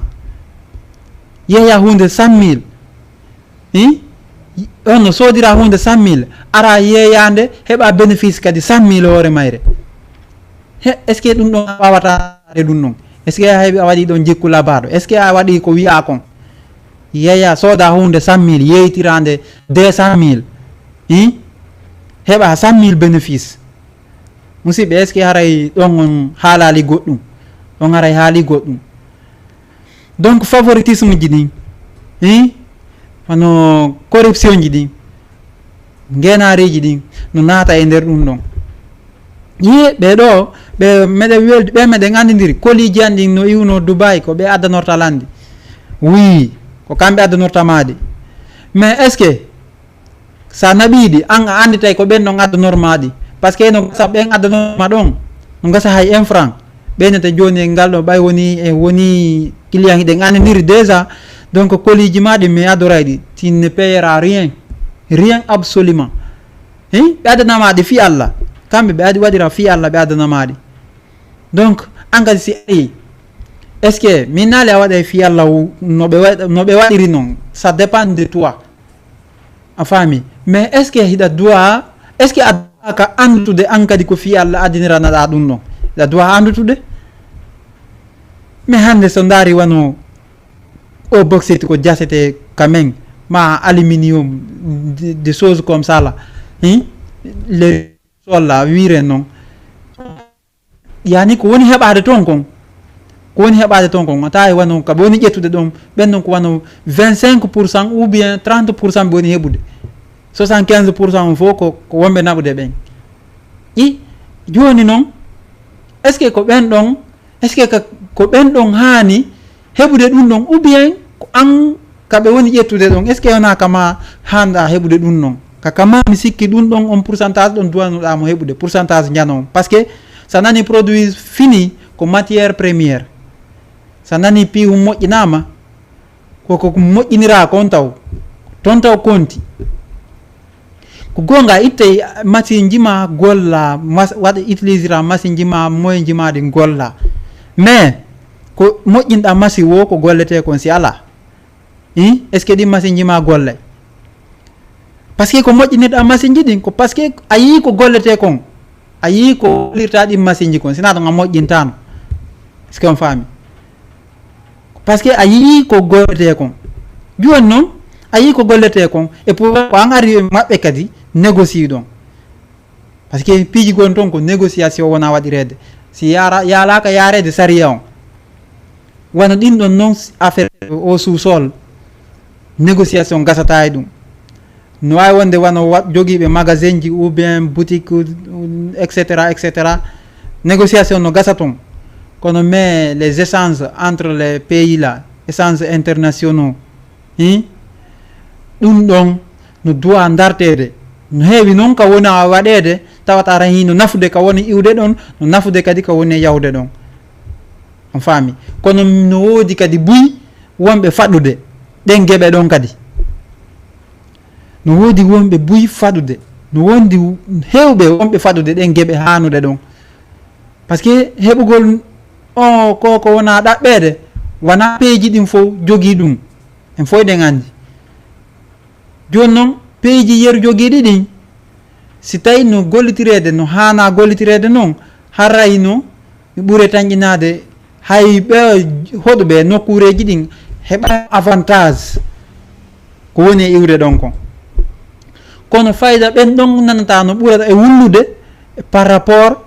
Yeeya huunde cent mille. Hein? On no soodira huunde cent mille, ara yeeyaande heɓa bénéfice kadi cent mille hoore mayre. He, est-ce que ɗum ɗon a waawata waɗde ɗum ɗon? Est-ce que a heɓi a waɗi ɗon jikku labaaɗo? Est-ce que a waɗi ko wiyaa kon? Yeeya sooda huunde cent mille, yeeytiraande deux cent mille. Hi? Heɓa cent mille bénéfice. Musidɓe, est-ce que haray ɗon on haalaali goɗɗum? On haray haali goɗɗum. Donc, favoritisme ji ɗin, hi? Hono corruption ji ɗin, ngeenaariiji ɗin, no naata e nder ɗum ɗon. Yi, ɓe ɗo, ɓe meɗen weldi, ɓe meɗen anndindiri, koliiji an ɗin no iwno Dubai, ko ɓe addanorta landi. Oui, ko kamɓe addanorta maadi. Mais est-ce que sa naɓii ɗi, an a annditay ko ɓen ɗon addanorma ɗi? Parce que no gasa ɓen addanorma ɗon, no gasa hay un franc. Ɓeynete jooni e ngal ɗo, ɓay woni, e woni client hiɗen anndindiri déjà. Donc, koliiji ma ɗi mi adoray ɗi, tu ne payeras rien. Rien absolument. Hein? Ɓe addanama ɗi fii Allah. Kamɓe ɓe adi waɗira fii Allah, ɓe addanama ɗi. Donc, an kadi si ari, est-ce que min naali a waɗay fii Allah wu-, no ɓe waɗ-, no ɓe waɗiri non? Ça dépend de toi. A faami? Mais est-ce que hiɗa duwa, est-ce que a duwa ka anndutude an kadi ko fii Allah adiniranaɗa ɗum ɗon? Hiɗa duwa anndutude? Mais hannde so ndaari wano o bauxite ko jasete ka men, ma aluminium, des, des choses comme ça là. Hein? Le sol là, wiire non. Yani ko woni heɓaade toon kon. Ko woni heɓaade toon kon, a tawi wano ka ɓe woni ƴettude ɗon, ɓen ɗon ko wano vingt-cinq pour cent ou bien trente pour cent ɓe woni heɓude. Soixante-quinze pour cent on fof ko, ko wonɓe naɓude ɓen. I, jooni noon, est-ce que ko ɓen ɗon, est-ce que ka, ko ɓen ɗon haani heɓude ɗum ɗon, ou bien ko an ka ɓe woni ƴettude ɗon, est-ce que wonaa kama haanɗa heɓude ɗum ɗon? Ka, kama mi sikki ɗum ɗon, on pourcentage ɗon duwanuɗaa mo heɓude, pourcentage njano on. Parce que so a nani produit fini, ko matière première. So a nani piihu moƴƴinaama, ko, ko moƴƴiniraa kon taw, toon taw konti. Ko goonga, ittay machine ji ma golla, mas-, waɗa utilisera machine ji ma, moyen ji ma ɗi golla. Mais ko moƴƴinɗa machine wo ko golletee kon si alaa. Hi? Est-ce que ɗin machine ji ma gollay? Parce que ko moƴƴinirɗa machine ji ɗin, ko parce que a yii ko golletee kon. A yii ko gollirta ɗin machine ji kon, sinaa ɗon a moƴƴintaano. Est-ce que on faami? Parce que a yii ko golletee kon. Jooni noon, a yii ko golletee kon. Et pour ko an ari e maɓɓe kadi, négocier ɗon. Parce que piiji gon toon ko négociation wona waɗireede. Si yaara, yaalaaka yaareede sariya on. Wano ɗin ɗon noon affaire au sous-sol, négociation gasata e ɗum. No waawi wonde wano wa-, jogiiɓe magasin ji ou bien boutique, et cetera, et cetera. Négociation no gasa toon. Kono mais les échanges entre les pays là, échanges internationaux, hi? Ɗum ɗon no duwa darteede. No heewi noon ka wona waɗeede, tawata ara hino nafude ka woni iwde ɗon, no nafude kadi ka woni yawde ɗon. On faami? Kono no woodi kadi buy wonɓe faɗude ɗen geɓe ɗon kadi. No woodi wonɓe buy faɗude. No wondi heewɓe wonɓe faɗude ɗen geɓe haanuɗe ɗon. Parce que heɓugol o ko, ko wona ɗaɓɓeede, wona peeji ɗin fof jogii ɗum. En fof eɗen anndi. Jooni noon, peeji yeru jogiiɗi ɗin, si tawi no gollitireede, no haana gollitireede noon, haray no mi ɓure tanƴinaade hay ɓe hoɗuɓe nokkuureeji ɗin heɓa avantage ko woni e iwde ɗon kon. Kono fayda ɓen ɗon nanata no ɓura e wullude par rapport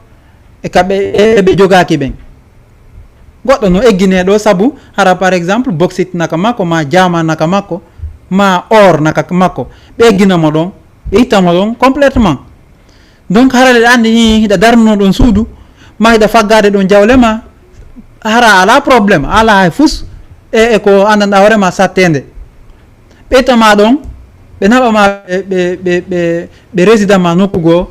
e ka ɓe, e ɓe jogaaki ɓen. Goɗɗo no egginee ɗo sabu hara, par exemple, bauxite naka makko, ma jaama naka makko, ma or naka makko. Ɓe eggina mo ɗon, ɓe itta mo ɗon complètement. Donc, hara ɗe anndi hi-, hiɗa darnuno ɗon suudu, ma hiɗa faggaade ɗon jawle ma, hara alaa problème, alaa hay fus, e, e ko anndanɗaa hoore ma satteende. Ɓe itta ma ɗon, ɓe naɓa ma, ɓe, ɓe, ɓe, ɓe, ɓe resida ma nokku goo,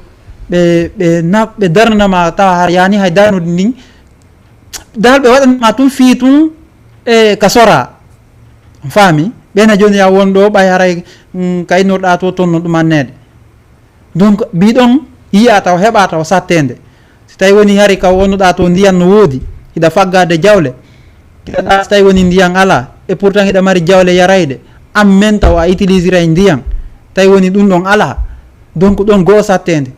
ɓe, ɓe na-, ɓe darnana ma tawa har yaani hay darnude ndin, dal ɓe waɗanma tun fii tun e ka sora. On faami? Ɓena jooni ya won ɗo ɓay haray, mm, kaynorɗa to toon no ɗum anneede. Donc, mbiɗon yiya taw heɓa taw satteende. Si tawi woni hari ka wonnuɗa to ndiyan no woodi, hiɗa faggaade jawle. Hiɗa ɗa si tawi woni ndiyan alaa, et pourtant hiɗa mari jawle yarayɗe. An men taw a utiliseray ndiyan. Tawi woni ɗum ɗon alaa. Donc, ɗon goo satteende.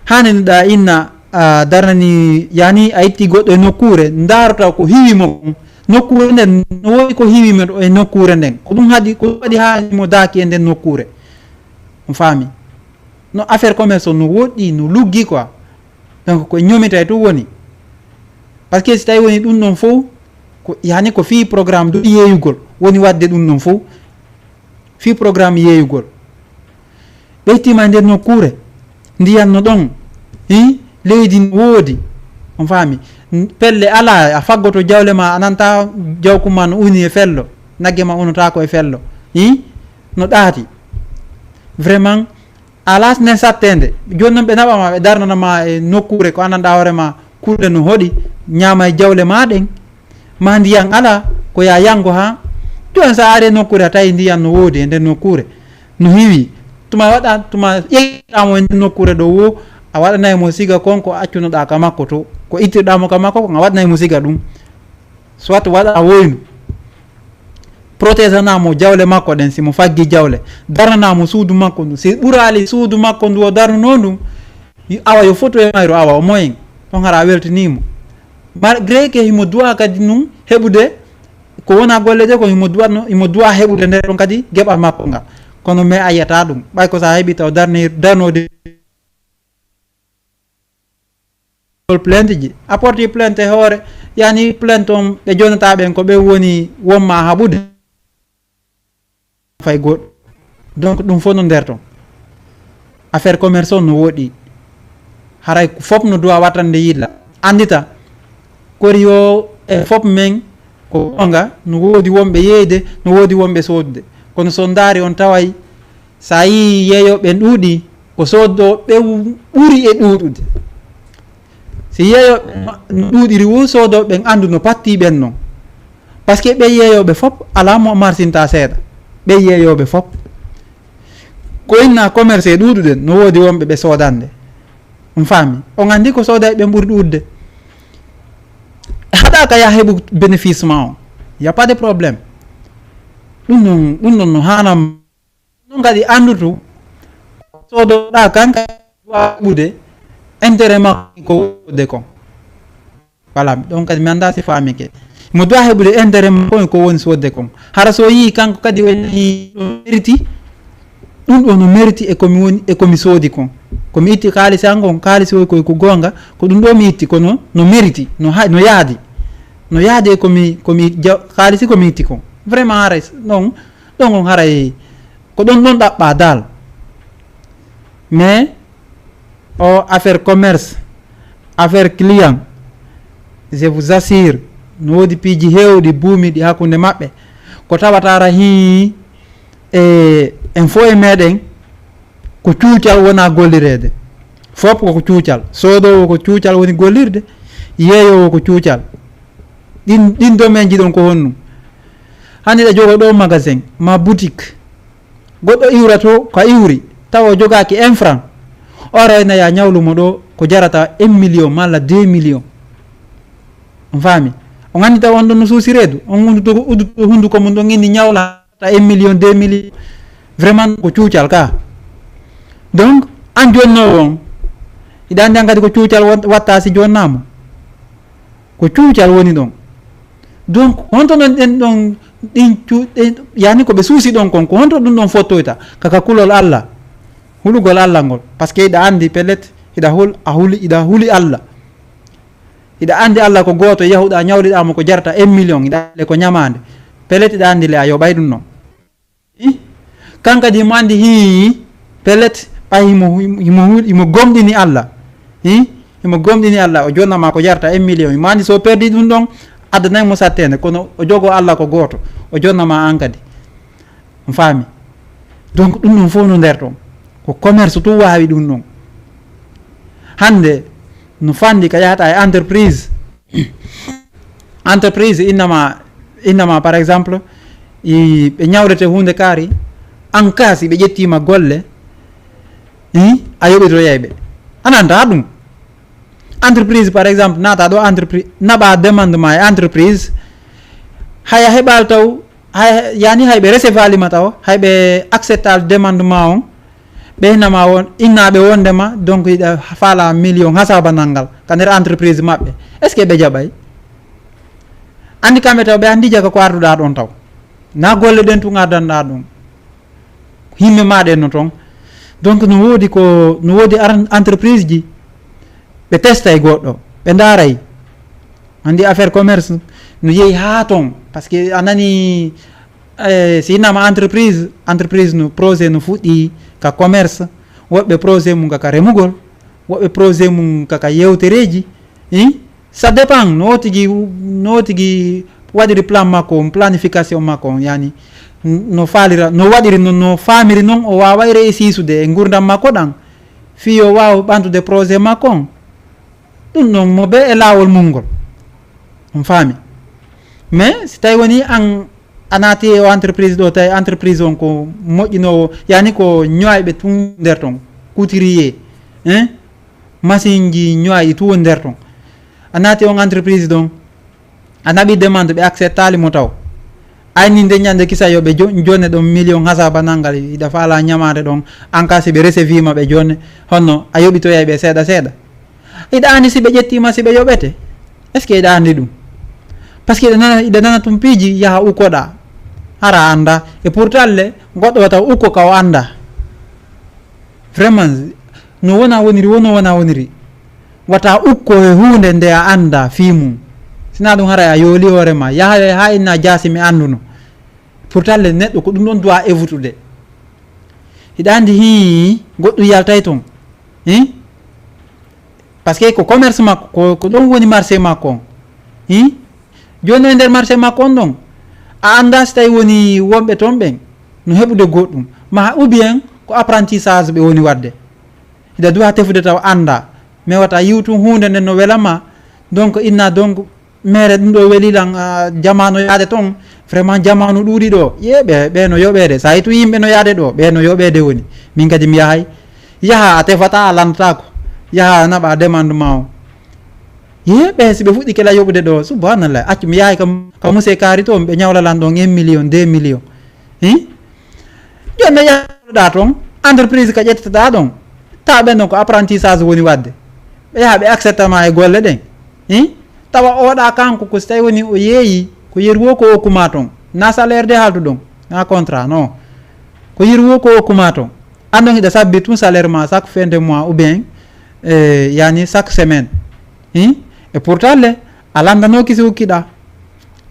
Haanani ɗa inna a darnani, yani a itti goɗɗo e nokkuure, ndaarota ko hiwi mo kon. Nokkuure nden, no woodi ko hiwi mo e nokkuure nden. Ko ɗum haɗi, ko ɗum waɗi haani mo daaki e nden nokkuure. On faami? No affaire commerce on no woɗɗi, no luggi quoi. Donc ko ñomitay tun woni. Parce que si tawi woni ɗum ɗon fof, ko, yani ko fii programme du yeeyugol, woni waɗde ɗum ɗon fof. Fii programme yeeyugol. Ɓe ittima e nder nokkuure, ndiyan no ɗon, hi, leydi no woodi, on faami? N-, pelle alaa, a faggoto jawle ma, a nanta jawku ma no uni e fello, nagge ma unotaako e fello, hi, no ɗaati. Vraiment, alaa nden satteende. Jooni noon ɓe naɓa ma, ɓe darnana ma e nokkuure ko anndanɗaa hoore ma, kulle no hoɗi, ñaama e jawle ma ɗen. Ma ndiyan alaa, ko ya yango ha. Jooni sa ari e nokkuure a tawi ndiyan no woodi e nder nokkuure, no hiwi. Tuma waɗa, tuma ƴettamo e nder nokkuure ɗo wo, a waɗanay mo siga kon ko accunoɗa ka makko to. Ko ittirɗa mo ka makko kon, a waɗanay mo siga ɗum. Soit waɗa woynu. Protégana mo jawle makko ɗen, si mo faggi jawle. Darana mo suudu makko ndu. Si ɓuraali suudu makko ndu o darnuno ndun, y-, awa yo fotu e mayru, awa o moyen. Ɗon hara a weltanii mo. Malgré que himo duwa kadi nun heɓude ko wona golle ɗe, ko himo duwa no, himo duwa heɓude nder ɗon kadi geɓal makko ngal. Kono mais a yiyata ɗum. Ɓay ko sa heɓi taw darni-, darnode plainte ji, a porti plainte e hoore, yani plainte on ɓe jonnata ɓen ko ɓe woni wonma haɓude. Fay goɗɗo. Donc ɗum fof no nder ton. Affaire commerce on no woɗɗi. Haray fof no duwa wattande yilla. Andita, kori o e fof men ko gonga, no woodi wonɓe yeeyde, no woodi wonɓe soodude. Kono so ndaari on taway, sa yii yeeyooɓe ɗuuɗi, ko soodooɓe ɓuri e ɗuuɗude. Si yeeyooɓe no ɗuuɗiri wo soodooɓe ɓen anndu no patti ɓen non. Parce que ɓe yeeyooɓe fof, alaa mo marsinta seeɗa. Ɓe yeeyooɓe fof. Ko inna commerce e ɗuuɗuɗen, no woodi wonɓe ɓe soodande. On faami? On anndi ko sooday ɓen ɓuri ɗuuɗde. Haɗa ka ya heɓu bénéfice ma on. Y a pas de problème. Ɗum non, ɗum non no haanam. Ɗum kadi anndutu, soodoɗa kanka waɗude intérêt makko ko wonde kon. Voilà, ɗon kadi mi annda si faamike. Mo duwa heɓude intérêt makko ko woni sodde kon. Hara so yii kanko kadi o yii ɗo mériti, ɗum ɗo no mériti e komi woni, e komi soodi kon. Komi itti kaalisi an kon, kaalisi o koy ko goonga, ko ɗum ɗo mi itti kono no mériti, no ha-, no yaadi. No yaadi e komi, komi ja-, kaalisi komi itti kon. Vraiment haray ɗon, ɗon on haray ko ɗon ɗon ɗaɓɓa dal. Mais o affaire commerce, affaire client, je vous assure, no woodi piiji heewɗi buumiɗi hakkunde maɓɓe. Ko tawata ara hii e en fof e meɗen ko cuucal wona gollireede. Fof ko ko cuucal. Soodoowo ko cuucal woni gollirde, yeeyoowo ko cuucal. Ɗin, ɗin domaine ji ɗon ko honɗum? Hani ɗa jogo ɗo magasin, ma boutique. Goɗɗo iwra to ka iwri, tawa o jogaaki un franc. O ara ena ya ñawlu mo ɗo ko jarata un million malla deux millions. On faami? On anndi tawa on ɗon no suusi reedu, on udduto, udduto hunnduko mum ɗon inni ñawla ta un million, deux millions. Vraiment ko cuucal ka. Donc, an jonnoowo on, iɗa anndi an kadi ko cuucal wat-, watta si jonnaamo. Ko cuucal woni ɗon. Donc, honto non ɗen ɗon, ɗin cu-, ɗen, yani ko ɓe suusi ɗon kon, ko honto ɗum ɗon fottoyta? Kaka kulol Allah, hulugol Allah ngol. Parce que iɗa anndi pellet, iɗa hul-, a huli, iɗa huli Allah. Iɗa anndi Allah ko gooto, yahuɗa, ñawliɗa mo ko jarata un million, iɗa le ko ñamaande. Pellet iɗa anndi le a yoɓay ɗum non. Hi? Kan kadi himo anndi hi, pellet, ɓay himo, himo, himo gomɗini Allah. Hi? Himo gomɗini Allah, o jonnama ko jarata un million. Himo anndi so perdi ɗum ɗon, addanay mo sattende, kono o jogo Allah ko gooto, o jonnama an kadi. On faami? Donc, ɗum ɗon fof no nder ton. Ko commerce tun waawi ɗum ɗon. Hannde, no fandi ka yahata e entreprise. Entreprise innama, innama, par exemple, i, ɓe ñawrete huunde kaari, an ka si ɓe ƴettiima golle, i, a yoɓitoyay ɓe. A nanta ɗum. Entreprise, par exemple, naata ɗo entreprise, naɓa demande ma e entreprise, haya heɓal taw, hay, yani hay ɓe recevali ma taw, hay ɓe acceptal demande ma on, ɓe innama on, innaɓe wondema, donc iɗa faala million hasaba nanngal, ka nder entreprise maɓɓe. Est-ce que ɓe jaɓay? Anndi kamɓe taw, ɓe anndi jaga ko arduɗa ɗon taw. Na golle ɗen tun ardanɗa ɗon. Himme maɗen no ton. Donc no woodi ko, no woodi ar-, entreprise ji, ɓe testay goɗɗo, ɓe ndaray. Anndi affaire commerce no yehi haa ton. Parce que a nani, eh, si innama entreprise, entreprise no projet no fuɗɗi ka commerce, woɓɓe projet mum ka, ka remugol, woɓɓe projet mum ka, ka yewtereeji, i? Ça dépend no tigi, no tigi waɗiri plan makko on, planification makko on, yani, no faalira, no waɗiri, no, no faamiri non, o waaway reisisude e ngurdam makko ɗan, fii o waawa ɓantude projet makko on. Ɗum non mo be e laawol mum ngol. On faami? Mais si tawi woni an a naati e o entreprise ɗo, tawi entreprise on ko moƴƴinoowo, yani ko ñoyɓe tun nder ton, couturier, hein? Machine ji ñoyɗi tun woni nder ton. A naati on entreprise ɗon, a naɓi demande, ɓe acceptali mo taw. Ayni nde ñande kisa yo ɓe jo-, jonne ɗon million hasaba nanngal, iɗa faala ñamaande ɗon, an ka si ɓe recevi ma ɓe jonne, honno a yoɓitoyay ɓe seeɗa seeɗa? Iɗa anndi si ɓe ƴettiima si ɓe yoɓete? Est-ce que iɗa anndi ɗum? Parce que iɗa nana, iɗa nana tum piiji yaha ukkoɗa, hara a annda. E pourtant le, goɗɗo wata ukko ka o annda. Vraiment, no wona woniri, wono wona woniri. Wata ukko e huunde nde a annda fii mum. Sinaa ɗum haray a yooli hoore ma. Yaha e haa inna jaasi mi annduno. Pourtant le neɗɗo ko ɗum ɗon duwa evutude. Hiɗa anndi hii goɗɗum yaltay ton. Hii? Parce que ko commerce makko, ko, ko ɗon woni marché makko on. Hii? Jooni e nder marché makko on ɗon, a annda si tawi woni wonɓe ton ɓen no heɓude goɗɗum. Ma ou bien ko apprentissage ɓe woni waɗde. Hiɗa duwa tefude taw annda. Mais wata yiw tun huunde nden no wela ma. Donc inna donc mere ɗum ɗo weli lan, ah, jamaanu yaade ton. Vraiment jamaanu ɗuuɗi ɗo. Ye ɓe, ɓe no yoɓeede. Sa yi tun yimɓe no yaade ɗo, ɓe no yoɓeede woni. Min kadi mi yahay. Yaha a tefata a lantataako. Yaha a naɓa demande ma o. Ye ɓe si ɓe fuɗɗike la yoɓude ɗo. Subhanallah. Accu mi yahay ka, ka monsieur Kaari to ɓe ñawla lan ɗon un million, deux millions. Hii? Jooni no yahɗa ton, entreprise ka ƴettata ɗon. Tawa ɓen ɗon ko apprentissage woni waɗde. Ɓe yaha ɓe accepta ma e golle ɗen. Hii? Tawa oɗa kanko ko si tawi woni o yeeyi, ko yeru wo ko okkuma ton. Na salaire de haltu ɗon, na contrat, non. Ko yeru wo ko okkuma ton. An ɗon hiɗa sabbi tun salaire ma chaque fin de mois ou bien, eh, yani chaque semaine. Hii? Et pourtant le, a lanndanoki si ukkiɗa.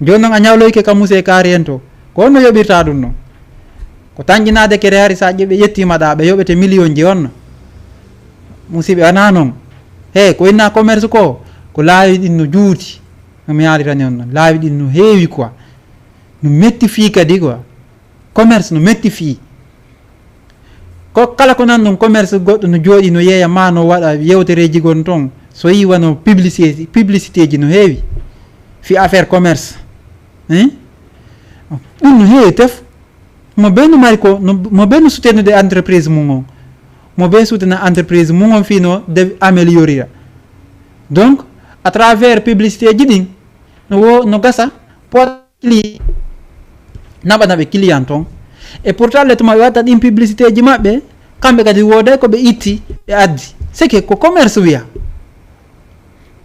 Jooni non a ñawloyke ka monsieur Kaari en to. Ko honno yoɓirta ɗum non? Ko tanƴinaade kere hari sa ƴe-, ɓe ƴettiima ɗa, ɓe yoɓete million ji honno? Musiɓɓe, wonaa non. He, ko inna commerce ko, ko laawi ɗin no juuti. No mi haalirani on non. Laawi ɗin no heewi quoi. No metti fii kadi quoi. Commerce no metti fii. Ko kala ko nan ɗon commerce goɗɗo no jooɗi no yeeya ma no waɗa yewtereeji gon ton. So yi wano publicité, publicité ji no heewi. Fii affaire commerce. Hein? Ɗum no heewi tef. Mo be no mari ko, no, mo be no soutenir de entreprise mum on. Mo be soutenir entreprise mum on fii no de améliorira. Donc, à travers publicité ji ɗin, no wo, no gasa, pot client, naɓa naɓe client ton. Et pourtant, le tuma ɓe watta ɗin publicité ji maɓɓe, kamɓe kadi wooday ko ɓe itti, ɓe addi. C'est que ko commerce wiya.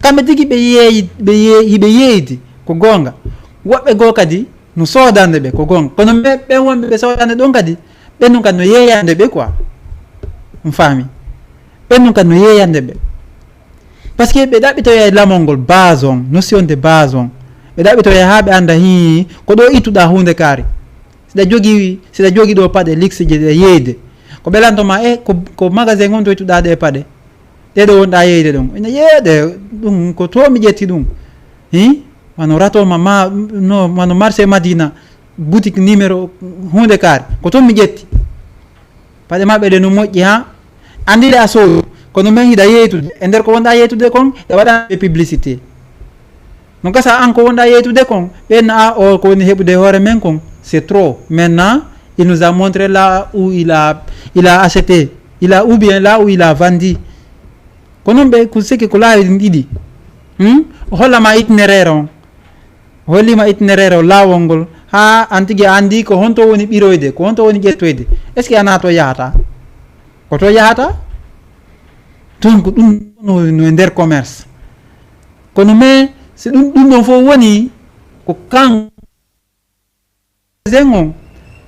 Kamɓe tigi ɓe yeeyi, ɓe yeeyi, ɓe yeeyidi, ko goonga. Woɓɓe goo kadi no soodande ɓe, ko goonga. Kono ɓe, ɓen wonɓe ɓe soodande ɗon kadi, ɓen ɗum kadi no yeeyande ɓe quoi. On faami? Ɓen ɗum kadi no yeeyande ɓe. Parce que ɓe ɗaɓɓitoya e lamol ngol base on, notion de base on. Ɓe ɗaɓɓitoya haa ɓe annda hii, ko ɗo ittuɗa huunde kaari. Siɗa jogii, siɗa jogii ɗo paɗe luxe je ɗe yeeyde. Ko ɓe lanto ma, e, ko, ko magasin on to ittuɗa ɗe paɗe. Ɗe ɗo wonɗa yeeyde ɗon. Ina yeeyde ɗum, ko to mi ƴetti ɗum. Hi? Wano rato ma, ma, no, wano marché Madina, boutique numéro huunde kaari. Ko toon mi ƴetti. Paɗe maɓɓe ɗe no moƴƴi, ha? Anndi ɗe a soodu. Kono men hiɗa yeytude. E nder ko wonɗa yeytude kon, e waɗa ɓe publicité. No gasa an ko wonɗa yeytude kon, ɓen a o ko woni heɓude e hoore men kon, c'est trop. Maintenant, il nous a montré là où il a, il a acheté, il a, ou bien là où il a vendu. Ko noon ɓe, ko seke ko laawi ɗin ɗiɗi. Hmm? O holla ma itinéraire on. O holli ma itinéraire o, laawol ngol, haa an tigi a anndi ko honto woni ɓiroyde, ko honto woni ƴettoyde. Est-ce que a naato yahata? Ko to yahata? Donc ɗum no, no e nder commerce. Kono mais, si ɗum, ɗum ɗon fof woni, ko kan magasin on,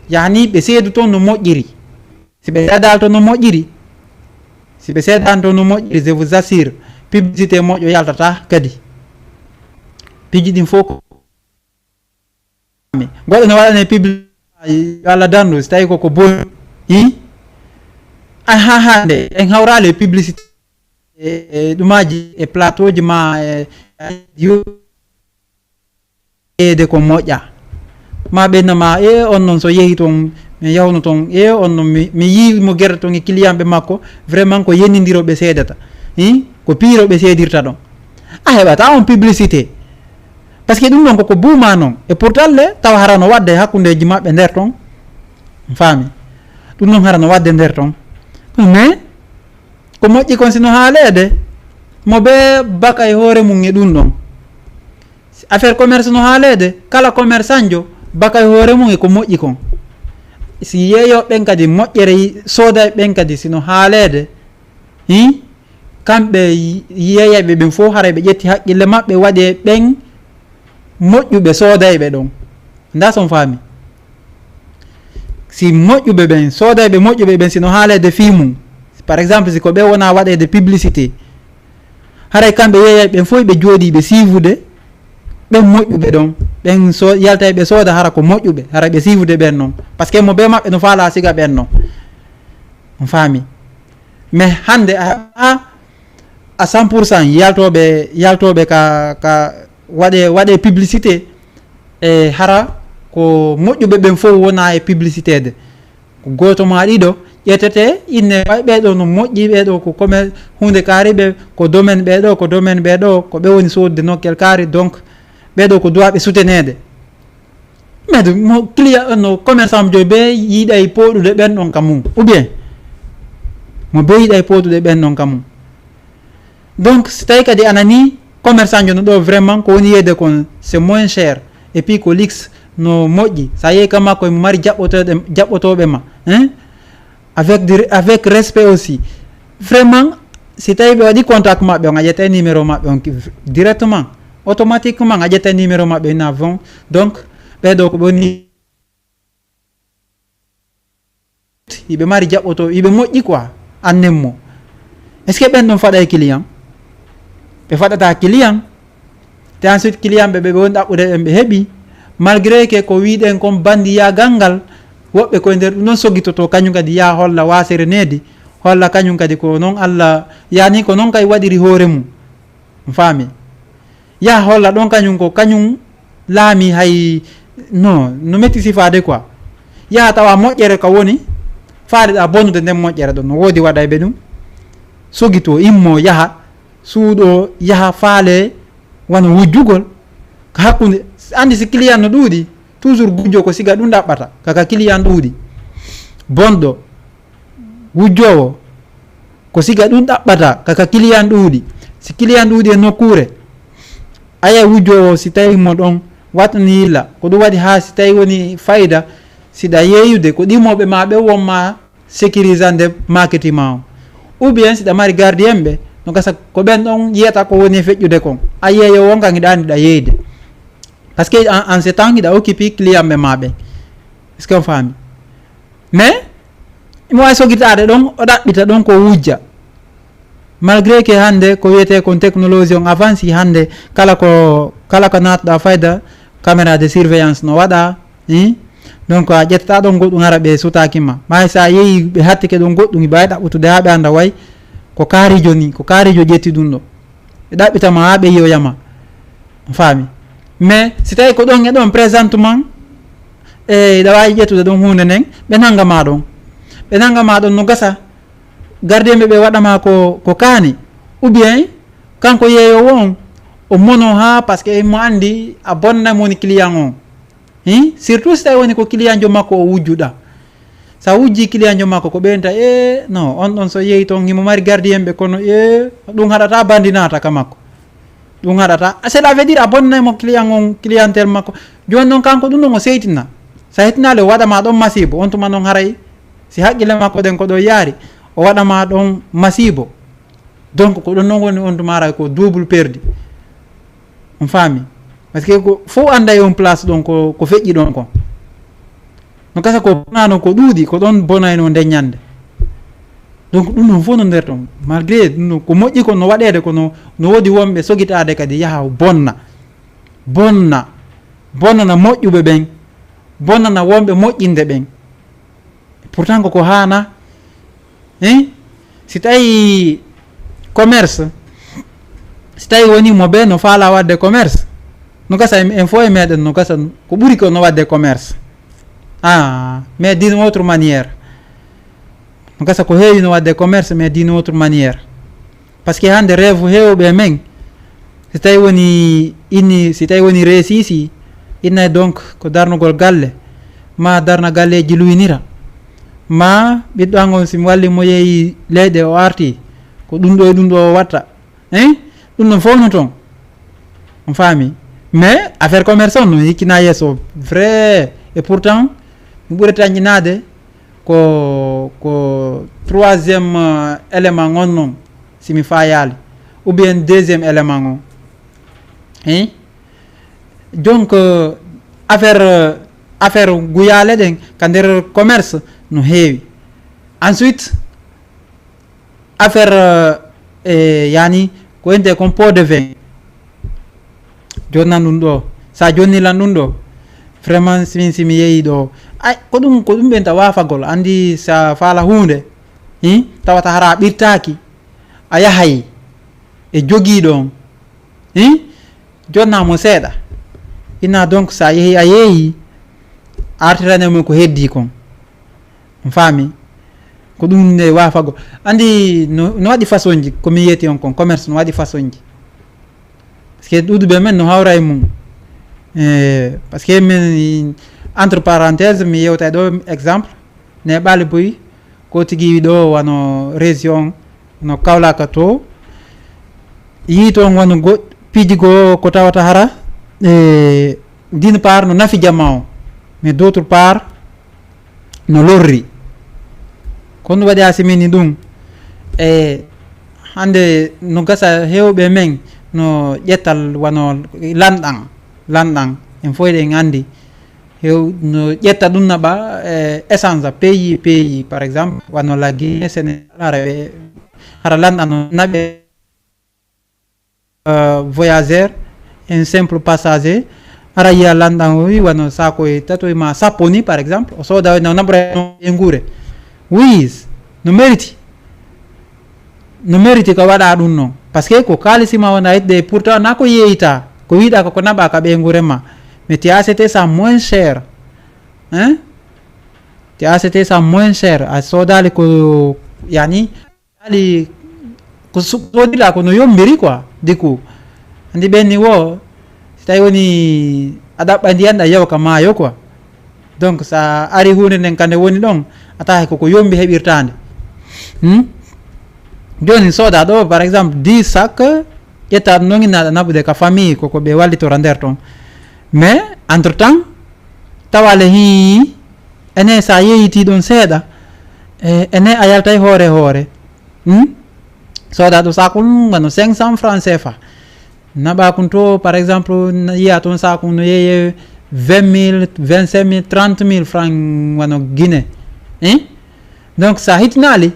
yani ɓe seedu toon no moƴƴiri. Si ɓe seedaali toon no moƴƴiri, si ɓe seedaani toon no moƴƴiri, je vous assure, publicité moƴƴo yaltata kadi. Piiji ɗin fof ko goɗɗo no waɗane publicité, yo Allah dandu, si tawi koko boni. I? An ha hande, en hawraali e publicité, e, e ɗumaji, e plateau ji ma, e, e, yeeyde ko moƴƴa. Ma ɓe nama, e, on non so yehi toon, mi yahno toon, e, on non mi, mi yii mo gerte toon e client ɓe makko, vraiment ko yenindiro ɓe seedata. Hi? Ko piiro ɓe seedirta ɗon. A heɓata on publicité. Parce que ɗum ɗon koko buuma non. Et pourtant le, tawa hara no waɗde hakkundeji maɓɓe nder toon. Faami? Ɗum ɗon hara no waɗde nder toon. Mais, ko moƴƴi kon sino haaleede, mo be baka e hoore mum e ɗum ɗon. Affaire commerce no haaleede, kala commerçantjo baka e hoore mum e ko moƴƴi kon. Si yeeyooɓe ɓen kadi moƴƴere yi-, soodayɓe ɓen kadi sino haaleede, hi? Kamɓe yi-, yeeyayɓe ɓen fof haray ɓe ƴetti haqqille maɓɓe waɗi e ɓen moƴƴuɓe soodayɓe ɗon. Nda son faami. Si moƴƴuɓe ɓen, soodayɓe moƴƴuɓe ɓen sino haaleede fii mum, par exemple, si ko ɓe wona waɗeede publicité, Haray kamɓe yeeyay ɓen fof ɓe jooɗii ɓe siifude ɓen moƴƴuɓe ɗon. Ɓen so yaltay ɓe sooda hara ko moƴƴuɓe, hara ɓe siifude ɓen non. Parce que mo bee maɓɓe no faalaa siga ɓen non. On faami? Mais hannde a, a, à cent pour cent yaltooɓe, yaltooɓe ka, ka waɗe, waɗe publicité e hara ko moƴƴuɓe ɓen fof wona e publicité de. Ko gooto maa ɗiɗo ƴettete inne, ɓay ɓee ɗoo no moƴƴi, ɓee ɗoo ko commerce, huunde kaari ɓe, ko domaine ɓee ɗoo, ko domaine ɓee ɗoo, ko ɓe woni soodude nokkel kaari, donc ɓee ɗoo ko duwaaɓe souteneede. Mais mo client, no commerçant jo be yiɗay pooɗude ɓen ɗon ka mum, ou bien mo be yiɗay pooɗude ɓen ɗon ka mum. Donc, si tawi kadi a nani commerçant jo no ɗo, vraiment, ko woni yeeyde kon, c'est moins cher. Et puis ko luxe, no moƴƴi. Sa yehi ka makko, emo mari jaɓɓotooɗe, jaɓɓotooɓe ma, hein? Avec du, avec respect aussi. Vraiment, si tawi ɓe waɗi contact maɓɓe on, a ƴettay numéro maɓɓe on ki-, directement, automatiquement, a ƴettay numéro maɓɓe, ina bon. Donc, ɓee ɗoo ko ɓe woni, yiɓe mari jaɓɓoto, yiɓe moƴƴi quoi, annen mo. Est-ce que ɓen ɗon faɗay client? Ɓe faɗata client. Te ensuite, client ɓe, ɓe, ɓe woni ɗaɓɓude ɓen, ɓe heɓi. Malgré que ko wiɗen kon bandiyaagal ngal, woɓɓe koye nder ɗum ɗon sogitoto, kañum kadi yaa holla waasere needi, holla kañum kadi ko non Allah, yani ko non kay waɗiri hoore mum. On faami? Yaha holla ɗon kañum ko kañum laami hay, no, no metti sifaade quoi. Yaha tawa moƴƴere ka woni, faaleɗaa bonude nden moƴƴere ɗon, no woodi waɗayɓe ɗum. Sogito, immo, yaha, suuɗo, yaha, faale, wano wujjugol. Ka hakkunde, anndi si client no ɗuuɗi, toujours gujjo ko siga ɗum ɗaɓɓata, ka ka client ɗuuɗi. Bonɗo, wujjoowo, ko siga ɗum ɗaɓɓata, ka ka client ɗuuɗi. Si client ɗuuɗi e nokkuure, a yiyay wujjoowo, si tawi mo ɗon wattani yilla, ko ɗum waɗi haa si tawi woni fayda, siɗa yeeyude, ko ɗimooɓe ma ɓe won ma sécurisande marketing ma on. Ou bien siɗa mari gardien ɓe, no gasa ko ɓen ɗon yiyata ko woni e feƴƴude kon. A yeeyoowo on kan hiɗa anndi ɗa yeeyde. Parce que en, en ce temps hiɗa occupé client ɓe ma ɓe. Est-ce que on faami? Mais, imo wawi sogitaade ɗon, o ɗaɓɓita ɗon ko wujja. Malgré que hannde ko wiyetee kon technologie on avance hannde, kala ko, kala ko naatɗa fayda, caméra de surveillance no waɗa, hein? Donc, a ƴettata ɗon goɗɗum hara ɓe sutaaki ma. Maa sa yehi ɓe hattike ɗon goɗɗum, hiɓe wawi ɗaɓɓutude haa ɓe annda way ko kaarijo ni, ko kaarijo ƴetti ɗum ɗo. Ɓe ɗaɓɓita ma haa ɓe yiyoya ma. On faami? Mais si tawi ko ɗon e ɗon présentement, e hiɗa wawi ƴettude ɗon huunde nden, ɓe nanga ma ɗon. Ɓe nanga ma ɗon no gasa, gardien ɓe ɓe waɗa ma ko, ko kaani. Ou bien, kanko yeeyoowo on, o mono haa, parce que mo anndi a bonna mo woni client on. Hi? Surtout si tawi woni ko client jo makko o wujjuɗa. Sa wujji client jo makko ko ɓeynta, e, no, on ɗon so yehi toon himo mari gardien ɓe, kono, e, ɗum haɗata bandi naata ka makko. Ɗum haɗata. Ah, cela veut dire a bonnay mo client on, clientèle makko. Jooni noon kanko ɗum ɗon o seytina. Sa hetinaali o waɗa ma ɗon masiibo. On tuma noon haray si haqqille makko ɗen ko ɗo yaari, o waɗa ma ɗon masiibo. Donc ko ɗon noon woni on tuma haray ko double perdu. On faami? Parce que ko fof annday on place ɗon ko, ko feƴƴi ɗon kon. No gasa ko bonano ko ɗuuɗi, ko ɗon bonayno nden ñande. Donc ɗum ɗon fof no nder ton. Malgré ɗum ɗon ko moƴƴi kon no waɗeede, kono no woodi wonɓe sogitaade kadi yaha bonna. Bonna. Bonnana moƴƴuɓe ɓen. Bonnana wonɓe moƴƴinde ɓen. Pourtant ko ko haana. Hein? Si tawi commerce, si tawi woni mo ɓe no faala waɗde commerce, no gasa en, en fof e meɗen, no gasa ko ɓuri ko no waɗde commerce. Ah, mais d'une autre manière. No gasa ko heewi no waɗde commerce, mais d'une autre manière. Parce que hannde rêve heewɓe men, si tawi woni inni, si tawi woni réussisi, innay donc ko darnugol galle, ma darna galleeji luynira, ma ɓiɗɗo an on si mi walli mo yehi leyɗe o arti, ko ɗum ɗo e ɗum ɗo o watta. Hein? Ɗum ɗon fof no toon. On faami? Mais affaire commerce on no hikkina yeeso vrai. Et pourtant, mi ɓuri tañƴinaade ko, ko troisième, euh, élément on non, si mi faayaali. Ou bien deuxième élément on. Hein? Donc, euh, affaire, euh, affaire guyaale ɗen ka nder commerce no heewi. Ensuite, affaire, euh, e, yani, Ko wiyetee kon pot de vin. Jonnan ɗum ɗo. So a jonni lan ɗum ɗo. Vraiment, si min, si mi yehi ɗo. Ay, ko ɗum, ko ɗum ɓen ta waafagol. Anndi so a faala huunde, hi, tawata hara a ɓirtaaki. A yahay e jogiiɗo on. Hi? Jonna mo seeɗa. Ina donc so a yehi, a yehi, a artirane mo ko heddi kon. On faami? Ko ɗum ne waafago. Anndi no, no waɗi façon ji, ko mi yeti on kon, commerce no waɗi façon ji. Parce que ɗuuɗuɓe men no hawra e mum. Eh, parce que min, entre parenthèse, mi yewta ɗo exemple, ne ɓaali boy, ko tigi ɗo wano région, no Kaolack to, yii toon wano go-, piiji goo ko tawata hara, e, d'une part no nafi jama o, mais d'autre part no lorri. Ko ɗum waɗi a simini ɗum. E, hannde no gasa heewɓe men no ƴettal wano lanɗan, lanɗan, en fof eɗen anndi. Heew-, no ƴetta ɗum naɓa, e, essence pays, pays, par exemple, wano la Guinée, Sénégal, hara ɓe, hara lanɗan no naɓe, euh, voyageur, un simple passager, hara yiya lanɗan o wi wano saako e tato e ma sappo ni, par exemple, o sooda o no naɓra e nguure. Oui, no mérite. No mérite ka waɗa ɗum non. Parce que ko kaalisi ma wona itde, pourtant na ko yeeyita. Ko wiɗa ko, ko naɓa ka ɓe nguure ma. Mais tu as acheté ça moins cher. Hein? Tu as acheté ça moins cher. A soodali ko, yani, ali ko su-, soodila ko no yombiri quoi, du coup. Andi ɓen ni wo, si tawi woni a ɗaɓɓa ndiyan ɗa yawa ka maayo quoi. Donc, so a ari huunde nden kande woni ɗon, a tawa koko yombi heɓirtaande. Hmm? Jooni, sooda ɗo, par exemple, dix sac, ƴetta ɗum ɗon ina aɗa naɓude ka famille, koko ɓe wallitora nder ton. Mais, entre temps, tawa le hi, ene sa yeeyiti ɗon seeɗa, e, ene a yaltay hoore hoore. Hmm? Sooda ɗo sac ɗum wano cinq cents francs C F A. Naɓa kun to, par exemple, na yiya toon sac no yeeye vingt mille, vingt-cinq mille, trente mille francs wano Guinée. Hein? Donc, sa hitinaali,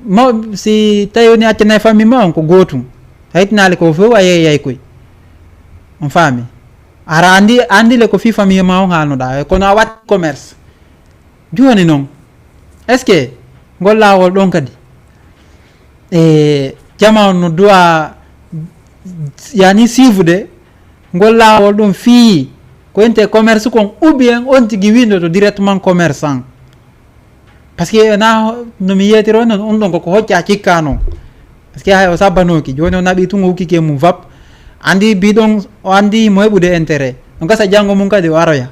ma, si tawi woni accana e famille ma on ko gootum. Sa hitinaali ko fof a yeeyay koy. On faami? Hara andi, andi le ko fi famille ma on haalnoɗa. Kono a waɗi commerce. Jooni noon, est-ce que ngol laawol ɗon kadi, e, jama on no duwa, yani, siifude ngol laawol ɗon fii ko inte commerce kon, ou bien on tigi windoto directement commerçant? Parce que na no mi yeetiro noon, on ɗon koko hocca cikka noon. Parce que hay o sabbanooki, jooni o naɓi tun, o ukkike mum vap. Andi bi ɗon, o andi mo heɓude intérêt. No gasa janngo mum kadi o aroya.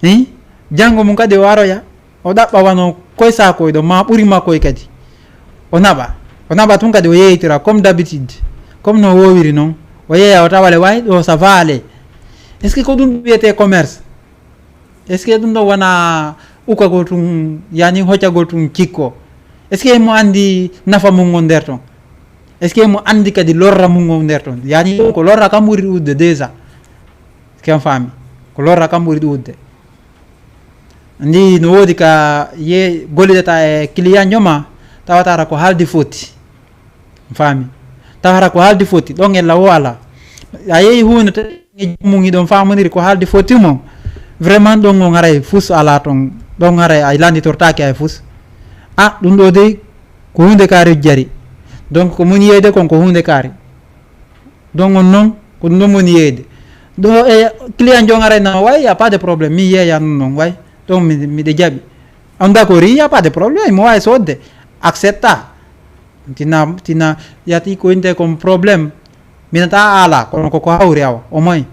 Hi? Janngo mum kadi o aroya, o ɗaɓɓa wano koy sakoy ɗo, ma ɓuri makkoy kadi. O naɓa. O naɓa tun kadi o yeeytira, comme d'habitude. Comme no woowiri noon. O yeeya o tawa le way, ɗo ça va aller. Est-ce que ko ɗum wiyetee commerce? Est-ce que ɗum ɗo wona ukagol tun, yani hoccagol tun cikko? Est-ce que mo anndi nafa mum ngon nder ton? Est-ce que mo anndi kadi lorra mum ngon nder ton? Yani ko lorra kam ɓuri ɗuuɗude déjà. Est-ce que on faami? Ko lorra kam ɓuri ɗuuɗude. Ndi no woodi ka ye gollidata e client jo ma, tawata hara ko haaldi foti. Faami? Tawa hara ko haaldi foti, ɗon ella wo alaa. A yehi huunde to e mum hiɗon faamondiri ko haaldi foti mo. Vraiment ɗon on haray fus alaa ton. Ɗon haray a landitortaake hay fus. Ah, ɗum ɗo dey ko huunde kaari jari. Donc ko mum yeeyde kon ko huunde kaari. Donc on noon, ko ɗum ɗon woni yeeyde. Ɗo e client jon aray na way, y a pas de problème. Mi yeeya noon noon way. Donc mi, miɗe jaɓi. On d'accord, y a pas de problème. Mo wawi soodde. Accepta. Tina, tina, yati ko inte kon problème. Minata ala, kono ko, ko hawri awa. O moy.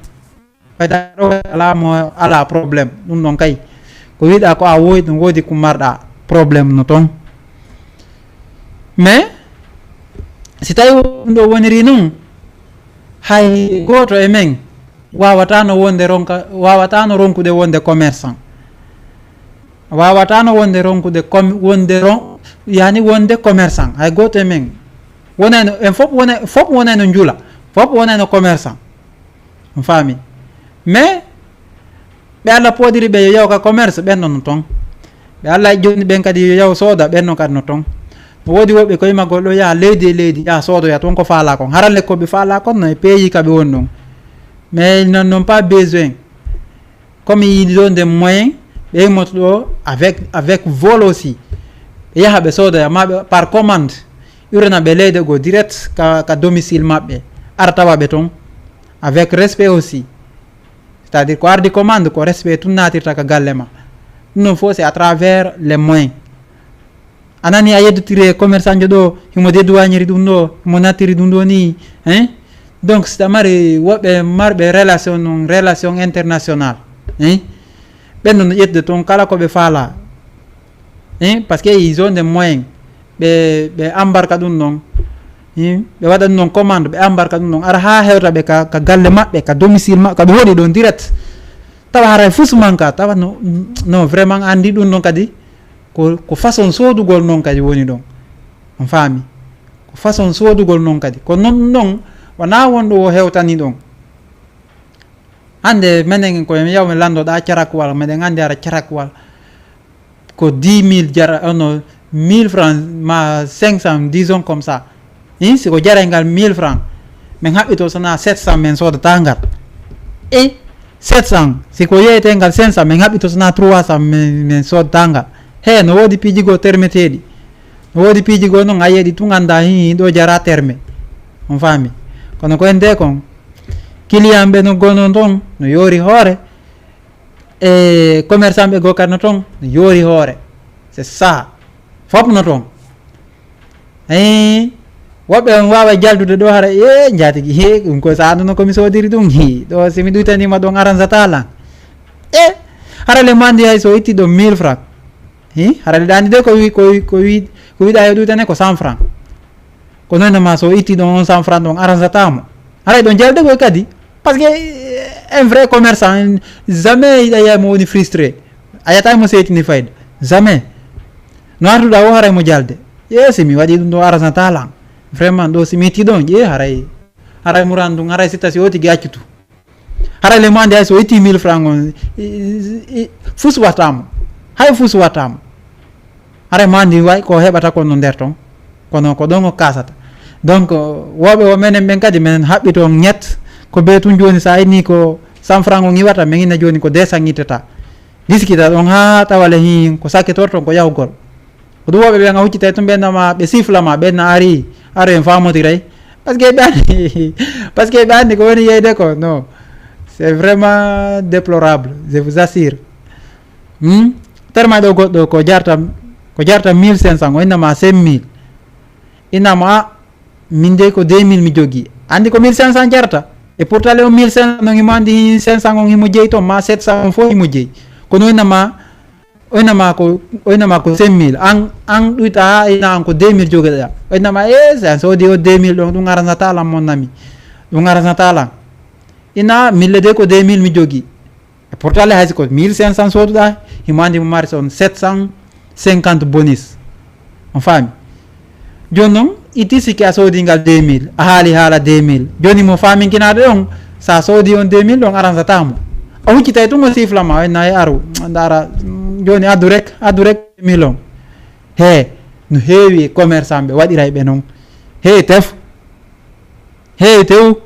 Fayda ɗo ala mo ala problème. Ɗum ɗon kay. Ko wiɗa ko a woy, ɗum woodi ko marɗa problème no ton. Mais, si tawi ɗum ɗo woniri noon, hay gooto e men wawatano wonde ronka, wawatano ronkude wonde commerçant. Wawatano wonde ronkude com-, wonde ron-, yani wonde commerçant. Hay gooto e men. Wonayno, en fof wona-, fof wonayno njula. Fof wonayno commerçant. On faami? Mais, ɓe Allah pooɗiri ɓe yo yaw ka commerce, ɓen non no ton. Ɓe Allah jonni ɓen kadi yo yaw sooda, ɓen non kadi no ton. Woodi woɓɓe ko imagol ɗo yaha leydi e leydi, yaha soodoya toon ko faalaa kon. Hara le ko ɓe faalaa kon no e pays ka ɓe woni ɗon. Mais ils n'en ont pas besoin. Comme ils ont des moyens, ɓe immoto ɗo avec, avec vol aussi. Ɓe yaha ɓe soodoya, ma ɓe par commande. Urana ɓe leyɗe goo direct ka, ka domicile maɓɓe. Ara tawa ɓe toon. Avec respect aussi. C'est-à-dire ko ardi commande, ko respect tun naatirta ka galle ma. Ɗum ɗon fof c'est à travers les moyens. A nani a yeddotiri e commerçant jo ɗo, himo dédouaniri ɗum ɗo, himo nattiri ɗum ɗo ni, hein? Donc si a mari woɓɓe marɓe relation non, relation international, hein? Ɓen non ƴettude toon kala ko ɓe faala, hein? Parce que ils ont des moyens, ɓe, ɓe embarka ɗum ɗon, hein? Ɓe waɗa ɗum ɗon commande, ɓe embarka ɗum ɗon, ara haa hewta ɓe ka, ka galle maɓɓe, ka domicile maɓɓe, ka ɓe hoɗi ɗon direct. Tawa haray fus manka, tawa no, no vraiment anndi ɗum ɗon kadi, ko, ko façon soodugol noon kadi woni ɗon. On faami? Ko façon soodugol noon kadi. Ko noon ɗum ɗon, wonaa won ɗo o hewtani ɗon. Hannde menen ko en yaw mi lanndoɗaa carakuwal, meɗen anndi ara carakuwal. Ko dix mille jara, ono mille francs, ma cinq cents, disons comme ça. Hin, si ko jaray ngal mille francs, min haɓɓito sona sept cents min soodata ngal. E sept cents, si ko yeeyete ngal cinq cents, min haɓɓito sona trois cents min, min soodata ngal. He, no woodi piiji goo termeteeɗi. No woodi piiji goo noon a yeeɗi tun annda hin, hin ɗo jara terme. On faami? Kono ko en de kon, client ɓe no gonon ɗon, no yoori hoore. E commerçant ɓe goo kadi no toon, no yoori hoore. C'est ça. Fof no toon. Eyi, woɓɓe on waawa jaldude ɗo hara, e njaatigi, he, ɗum ko so annduno ko mi soodiri ɗum, hi, ɗo si mi ɗuytanima ɗon aransata lan. E, hara le mo anndi hay so itti ɗon mille francs. Hi, hara le ɗa anndi de ko wi, ko wi, ko wi, ko wiɗa yo ɗuytane ko cent francs. Ko noon ma so itti ɗon on cent francs ɗon aransata mo. Haray ɗon jalde koy kadi. Parce que, eh, un vrai commerçant, jamais iɗa yiya mo woni frustré. A yiyata mo seetini fayda. Jamais. No artuɗa o haray mo jalde. Ye si mi waɗi ɗum ɗo aransata lan. Vraiment ɗo si mi itti ɗon, ye haray. Haray muran ɗum, haray si tasi o tigi accutu. Haray le mo anndi hay so itti mille francs on, i, i, i, fus watta mo. Hay fus watta mo. Haray mo anndi way ko heɓata kon no nder ton. Kono ko ɗon o kasata. Donc, woɓe o menen ɓen kadi menen haɓɓi ton ñett. Ko be tun jooni sa inni ko cent francs on iwata, men inna jooni ko deux cents ittata. Diskita ɗon haa tawa le hin ko sakkitorton ko yahugol. Ko ɗum woɓɓe ɓen a huccitay tun ɓen nama ɓe sifla ma, ɓen na ari, aro en famotiray. Parce que ɓe anndi, parce que ɓe anndi ko woni yeyde ko, non. C'est vraiment déplorable, je vous assure. Hmm? Terma ɗo goɗɗo ko jarta, ko jarta mille cinq cents, o innama cinq mille. Innama a, min de ko deux mille mi jogi. Anndi ko mille cinq cents jarta. E pourtant le o mille cinq cents non himo anndi cinq cents on himo jeyi ton, ma sept cents on fof himo jeyi. Kono innama, o innama ko, o innama ko cinq mille. An, an ɗuyta ha inna an ko deux mille jogiɗa. O innama, e, si an soodi o deux mille ɗon, ɗum aranata lan mon ami. Ɗum aranata lan. Inna, mille de ko deux mille mi jogi. E pourtant le hay si ko mille cinq cents sooduɗa, himo anndi mo mari son sept cent cinquante bonus. On faami? Jooni non, itti sikki a soodi ngal deux mille, a haali haala deux mille. Jooni mo faaminkinaade ɗon, sa soodi on deux mille ɗon aransata mo. A huccitay tun o sifla ma, o inna e aru, ndaara, mm, jooni addu rek, addu rek deux mille on. He, no heewi e commerçant ɓe waɗiray ɓe non. He, tef. Heewi tew,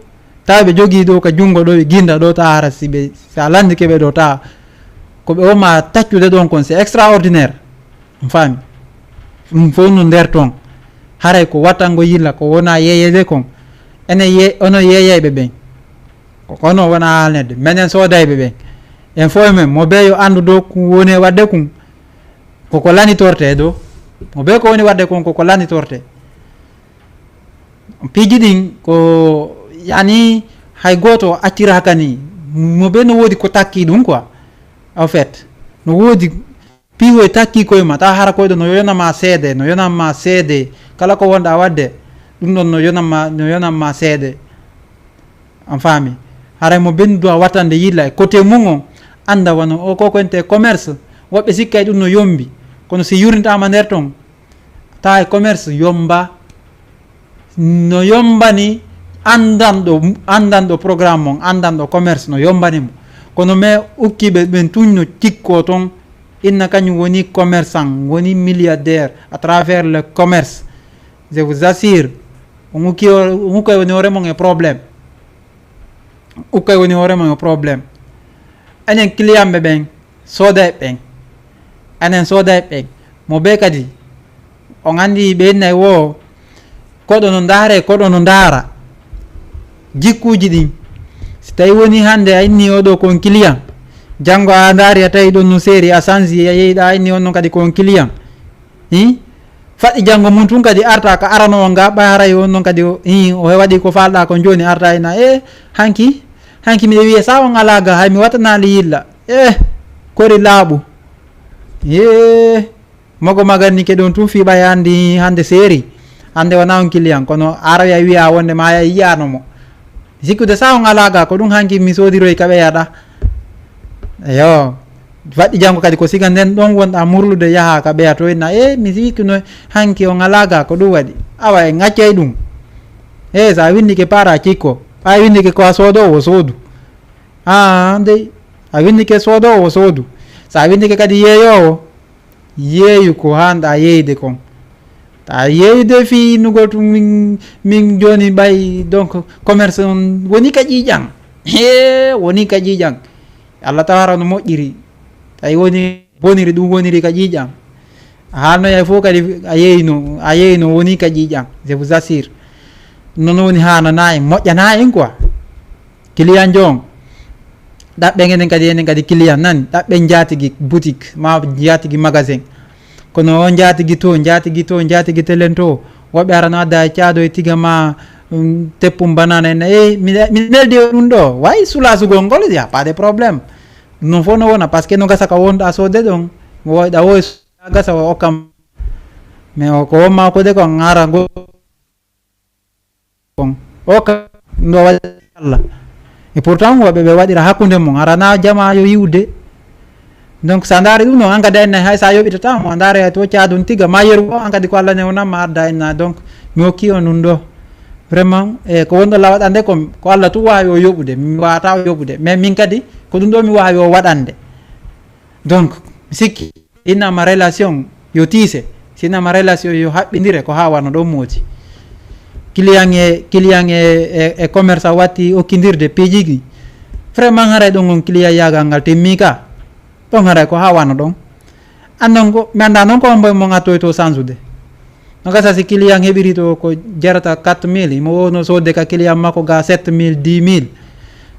tawa ɓe jogii ɗo ka junngo ɗo, ɓe ginda ɗo, tawa hara si ɓe, si a lanndike ɓe ɗo, tawa ko ɓe woma taccude ɗon kon, c'est extraordinaire. On faami? Ɗum fof no nder toon. Haray ko wattango yilla, ko wona yeeyeede kon. Ene ye-, ono yeeyayɓe ɓen. Ko kono wona haalnede. Menen soodayɓe ɓen. En fof men, mo bee yo anndu ɗo ko woni e waɗde kun. Koko lanitorte ɗo. Mo bee ko woni waɗde kon, koko lanitorte. Piiji ɗin ko, yani, hay gooto acciraaka ni. Mo be no woodi ko takki ɗum quoi. En fait, no woodi piihoy takki koye ma, tawa hara koyɗo no yonama seede, no yonama seede. Kala ko wonɗa waɗde, ɗum ɗon no yonama, no yonama seede. On faami? Haray mo ben doit wattande yilla e côté mum on, annda wano o ko ko ente commerce, woɓɓe sikkay ɗum no yombi. Kono si yurnitaama nder ton, tawa e commerce yomba. No yombani anndanɗo, anndanɗo programme on, anndanɗo commerce no yombani mo. Kono mais ukkiiɓe ɓen tun no cikkoo ton, inna kañum woni commerçant, woni milliardaire à travers le commerce. Je vous assure, on ukki o- on ukkay woni hoore mon e problème. Ukkay woni hoore mon e problème. Enen client ɓe ɓen, soodayɓe ɓen, enen soodayɓe ɓen, mo be kadi on anndi ɓe innay wo koɗo no ndaare, koɗo no ndaara jikkuuji ɗin. Si tawi woni hannde a inni oɗo kon client, janngo a ndaari a tawi ɗon no seeri, a sansi a yehi ɗa a inni on non kadi kon client. Hi? Faɗɗi janngo mum tun kadi arta ka arano on ga ɓay haray on non kadi o- hi, o waɗi ko falɗa kon jooni arta ina e hanki hanki miɗe wiye sa on ala ga hay mi wattanaali yilla e kori laaɓu e mogo magannike ɗon tun fi ɓay anndi hannde seeri hannde wona on client kono aroya wiya wonde ma ya yiyano mo sikkude sa on ala ga ko ɗum hanki mi soodiroy ka ɓeya ɗa yo faɗɗi janngo kadi ko siga nden ɗon wonɗa murlude yaha ka ɓeya to inna e mi sikkuno hanki on ala ga ko ɗum waɗi awa en accay ɗum e sa windike para cikko a windike ko a soodowo soodu a ndey a windike soodowo soodu sa windike kadi yeeyowo yeeyu ko hanɗa yeeyde kon ta yeeyde fii innugol tun min min jooni ɓay donc commerce on woni ka ƴiiƴan he woni ka ƴiiƴan allah tawara no moƴƴiri tawi woni boniri ɗum woniri ka ƴiiƴan a haalnoyay fof kadi a yeeyno a yeeyno woni ka ƴiiƴan je vous assure non woni haanana en moƴƴana en quoi client jo on ɗaɓɓen enen kadi enen kadi client nani ɗaɓɓen njaatigi boutique ma njaatigi magasin kono o njaatigi to njaatigi to njaatigi telen to woɓɓe arano adda e caado e tiga ma um, teppum banana en e mi mi neldi o ɗum ɗo way sulasugol ngol ya pas de problème ɗum noon fof no wona par ce que no gasa ka wonɗa soode ɗon mo woyɗa woy gasa o okkam mais o ko wonma ko de ko ara ngo kon o ka ɗum ɗo waɗi allah e pourtant woɓɓe ɓe waɗira hakkunde mum arana jama yo yiwde donc sa ndaari ɗum ɗon an kadi anna hay sa yoɓitatamo a ndaara to caadun tiga ma yeru o an kadi ko allah newnanma adda enna donc mi hokki on ɗum ɗo vraiment e ko wonɗo lawaɗande kon ko allah tun wawi o yoɓude mi wawata o yoɓude mais min kadi ko ɗum ɗo mi wawi o waɗande donc mi sikki innama relation yo tiise si innama relation yo haɓɓidire ko ha wano ɗon mooti client e client e e commerçant watti okkidirde piiji ɗi vraiment haray ɗon on client yagal ngal timmi ka ɗon haray ko ha wano ɗon annon ko mi anda noon ko on mboy mon attoy to sansude no gasa si client heɓiri to ko jarata quatre mille mo wowno sodde ka client makko ga sept mille dix mille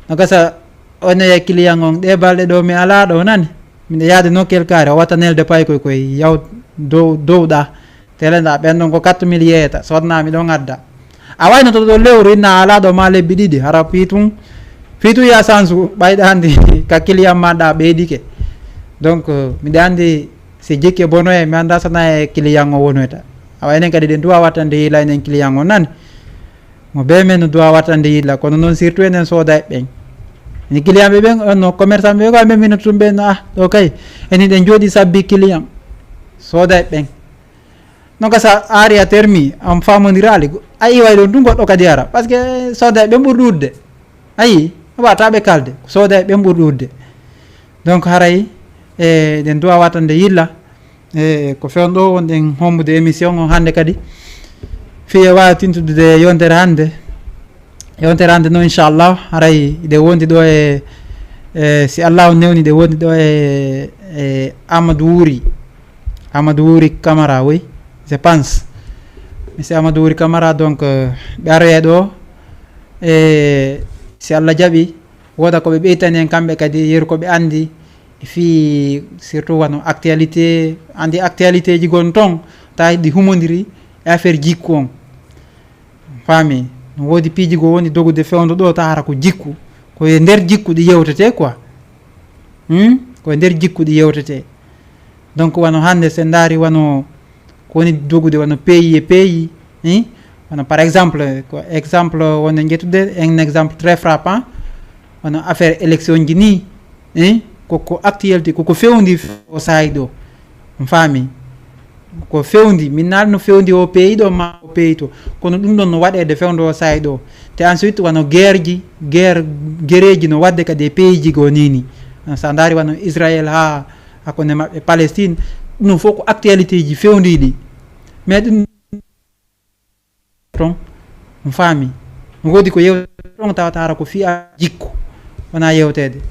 no gasa onoya client on ɗe balɗe ɗo mi ala ɗo nani miɗa yaade nokkel kaari o watta nelde paykoy koye yaw dow dowɗa telenda ɓen ɗon ko quatre mille yeeyata sodnami ɗon adda a wayno to ɗo lewru inna ala ɗo ma lebbi ɗiɗi hara fii tun fii tun ya sansu ɓayɗa andi ka client maɗa ɓeydike donc miɗa andi si jikke bonoye mi anda sana e client o wonoyta awa enen kadi ɗen duwa wattande yila enen client o nani mo be men no duwa wattande yilla kono noon surtout enen soodayɓe ɓen ni client ɓe ɓen no commerçant ɓe ko amen mino tum ɓen ah ɗo kay eni ɗen jooɗi sabbi client soodayɓe ɓen no gasa ari a termi on famondirali a iway ɗon ɗum goɗɗo kadi ara par ce que soodayɓe ɓen ɓuri ɗuɗde ayi wataɓe kalde soodayɓe ɓen ɓuri ɗuɗde donc haray e ɗen duwa wattande yilla e ko fewndo wonɗen hombude émission o hannde kadi fii e waawi tintude yontere hannde yontere hannde noon inchallah haray ɗe wondi ɗo e e si allahu newni ɗe wondi ɗo e e amadou wuri amadou wuri camara oui je pense monsieur amadou wuri camara donc ɓe aroye ɗo e si allah jaɓi woda ko ɓe ɓeytani en kamɓe kadi yeru ko ɓe anndi e fii surtout wano actualité anndi actualité ji gon ton tawi ɗi humondiri e affaire jikku on faami no woodi piiji goo woni dogude fewndo ɗo ta hara ko jikku ko e nder jikku ɗi yewtete quoi hmm? Ko e nder jikku ɗi yewtete donc wano hannde sen ndaari wano ko woni dogude wano pays e pays hein? Wano par exemple ko exemple wonde ƴettude un exemple très frappant wano affaire élection ji ni hein? Koko actualité koko fewndi o saayi ɗo on faami ko fewndi min naali no fewndi o pays ɗo ma o pays to kono ɗum ɗon no waɗeede fewndo o saayi ɗo te ensuite wano guerre ji guerre gereji no waɗde kadi e pays ji goo nini sa ndaari wano israël ha hakkunde maɓɓe palestine ɗum fof ko actualité ji fewndiɗi mais ɗum ton, on faami. No woodi ko yewtata ton tawata hara ko fii a jikku, wonaa yewteede.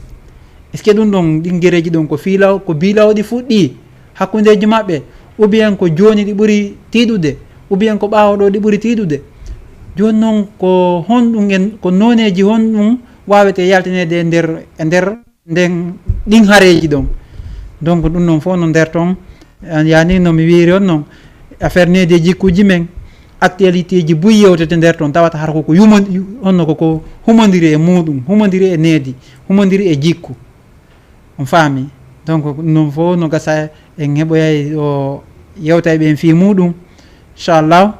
Est-ce que ɗum ɗon, ɗin gereeji ɗon ko fii law, ko bii lawɗi fuɗɗii hakkundeeji maɓɓe, ou bien ko jooni ɗi ɓuri tiiɗude, ou bien ko ɓaawo ɗoo ɗi ɓuri tiiɗude? Jooni non ko honɗum en, ko nooneeji honɗum waawete yaltineede e nder, e nder nden, ɗin hareeji ɗon? Donc ɗum non fof no nder ton. Yani no mi wiiri on non, affaire needi e jikkuuji men, actualitéeji buy yewtete nder ton, tawata hara koko yumon-, yu-, honno koko humondiri e muuɗum, humondiri e needi, humondiri e jikku. On faami? Donc ɗum non fof no gasa en heɓoyay o yewta e ɓen fii muuɗum, inchallah.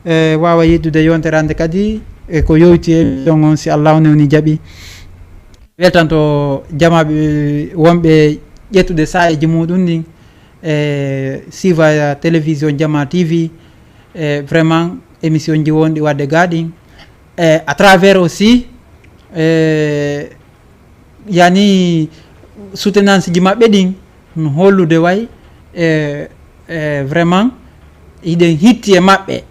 E waawa yeddude yontere hannde kadi e ko yowti e émission on, si Allahu newni jaɓi. Weltanto jamaaɓe wonɓe ƴettude saayeeji muuɗum ɗin, e siiva télévision Jama T V, e vraiment émission ji wonɗi waɗde gaa ɗin, e à travers aussi, e yani soutenance ji maɓɓe ɗin no hollude way, e, e vraiment hiɗen hitti e maɓɓe.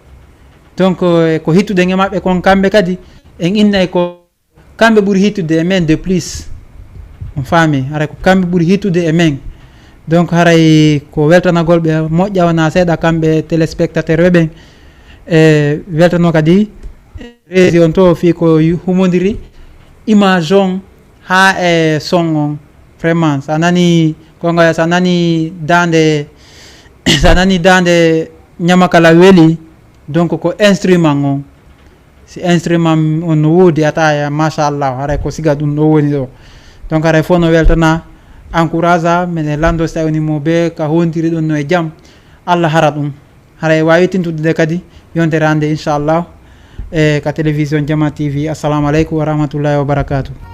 Donc e ko hittuɗen e maɓɓe kon, kamɓe kadi en innay ko kamɓe ɓuri hittude e men de plus. On faami? Haray ko kamɓe ɓuri hittude e men. Donc haray ko weltanagol ɓe moƴƴa wonaa seeɗa, kamɓe téléspectateur ɓe ɓen. E weltano kadi régie on to fii ko yu-, humondiri image on haa e son on. Vraiment, sa nani konngol, sa nani daande, sa nani daande ñamakala weli, donc ko instrument on. Si instrument on no woodi, a tawa, machallah, haray ko siga ɗum ɗo woni ɗo. Donc haray fof no weltana, encourage a, minen lanndo si tawi woni mo be ka hontiri ɗum no e jam, Allah hara ɗum. Haray waawi tintude nde kadi yontere hannde, inchallah, e ka télévision Jama T V. Assalamu aleykum wa rahmatullahi wa barakatuh.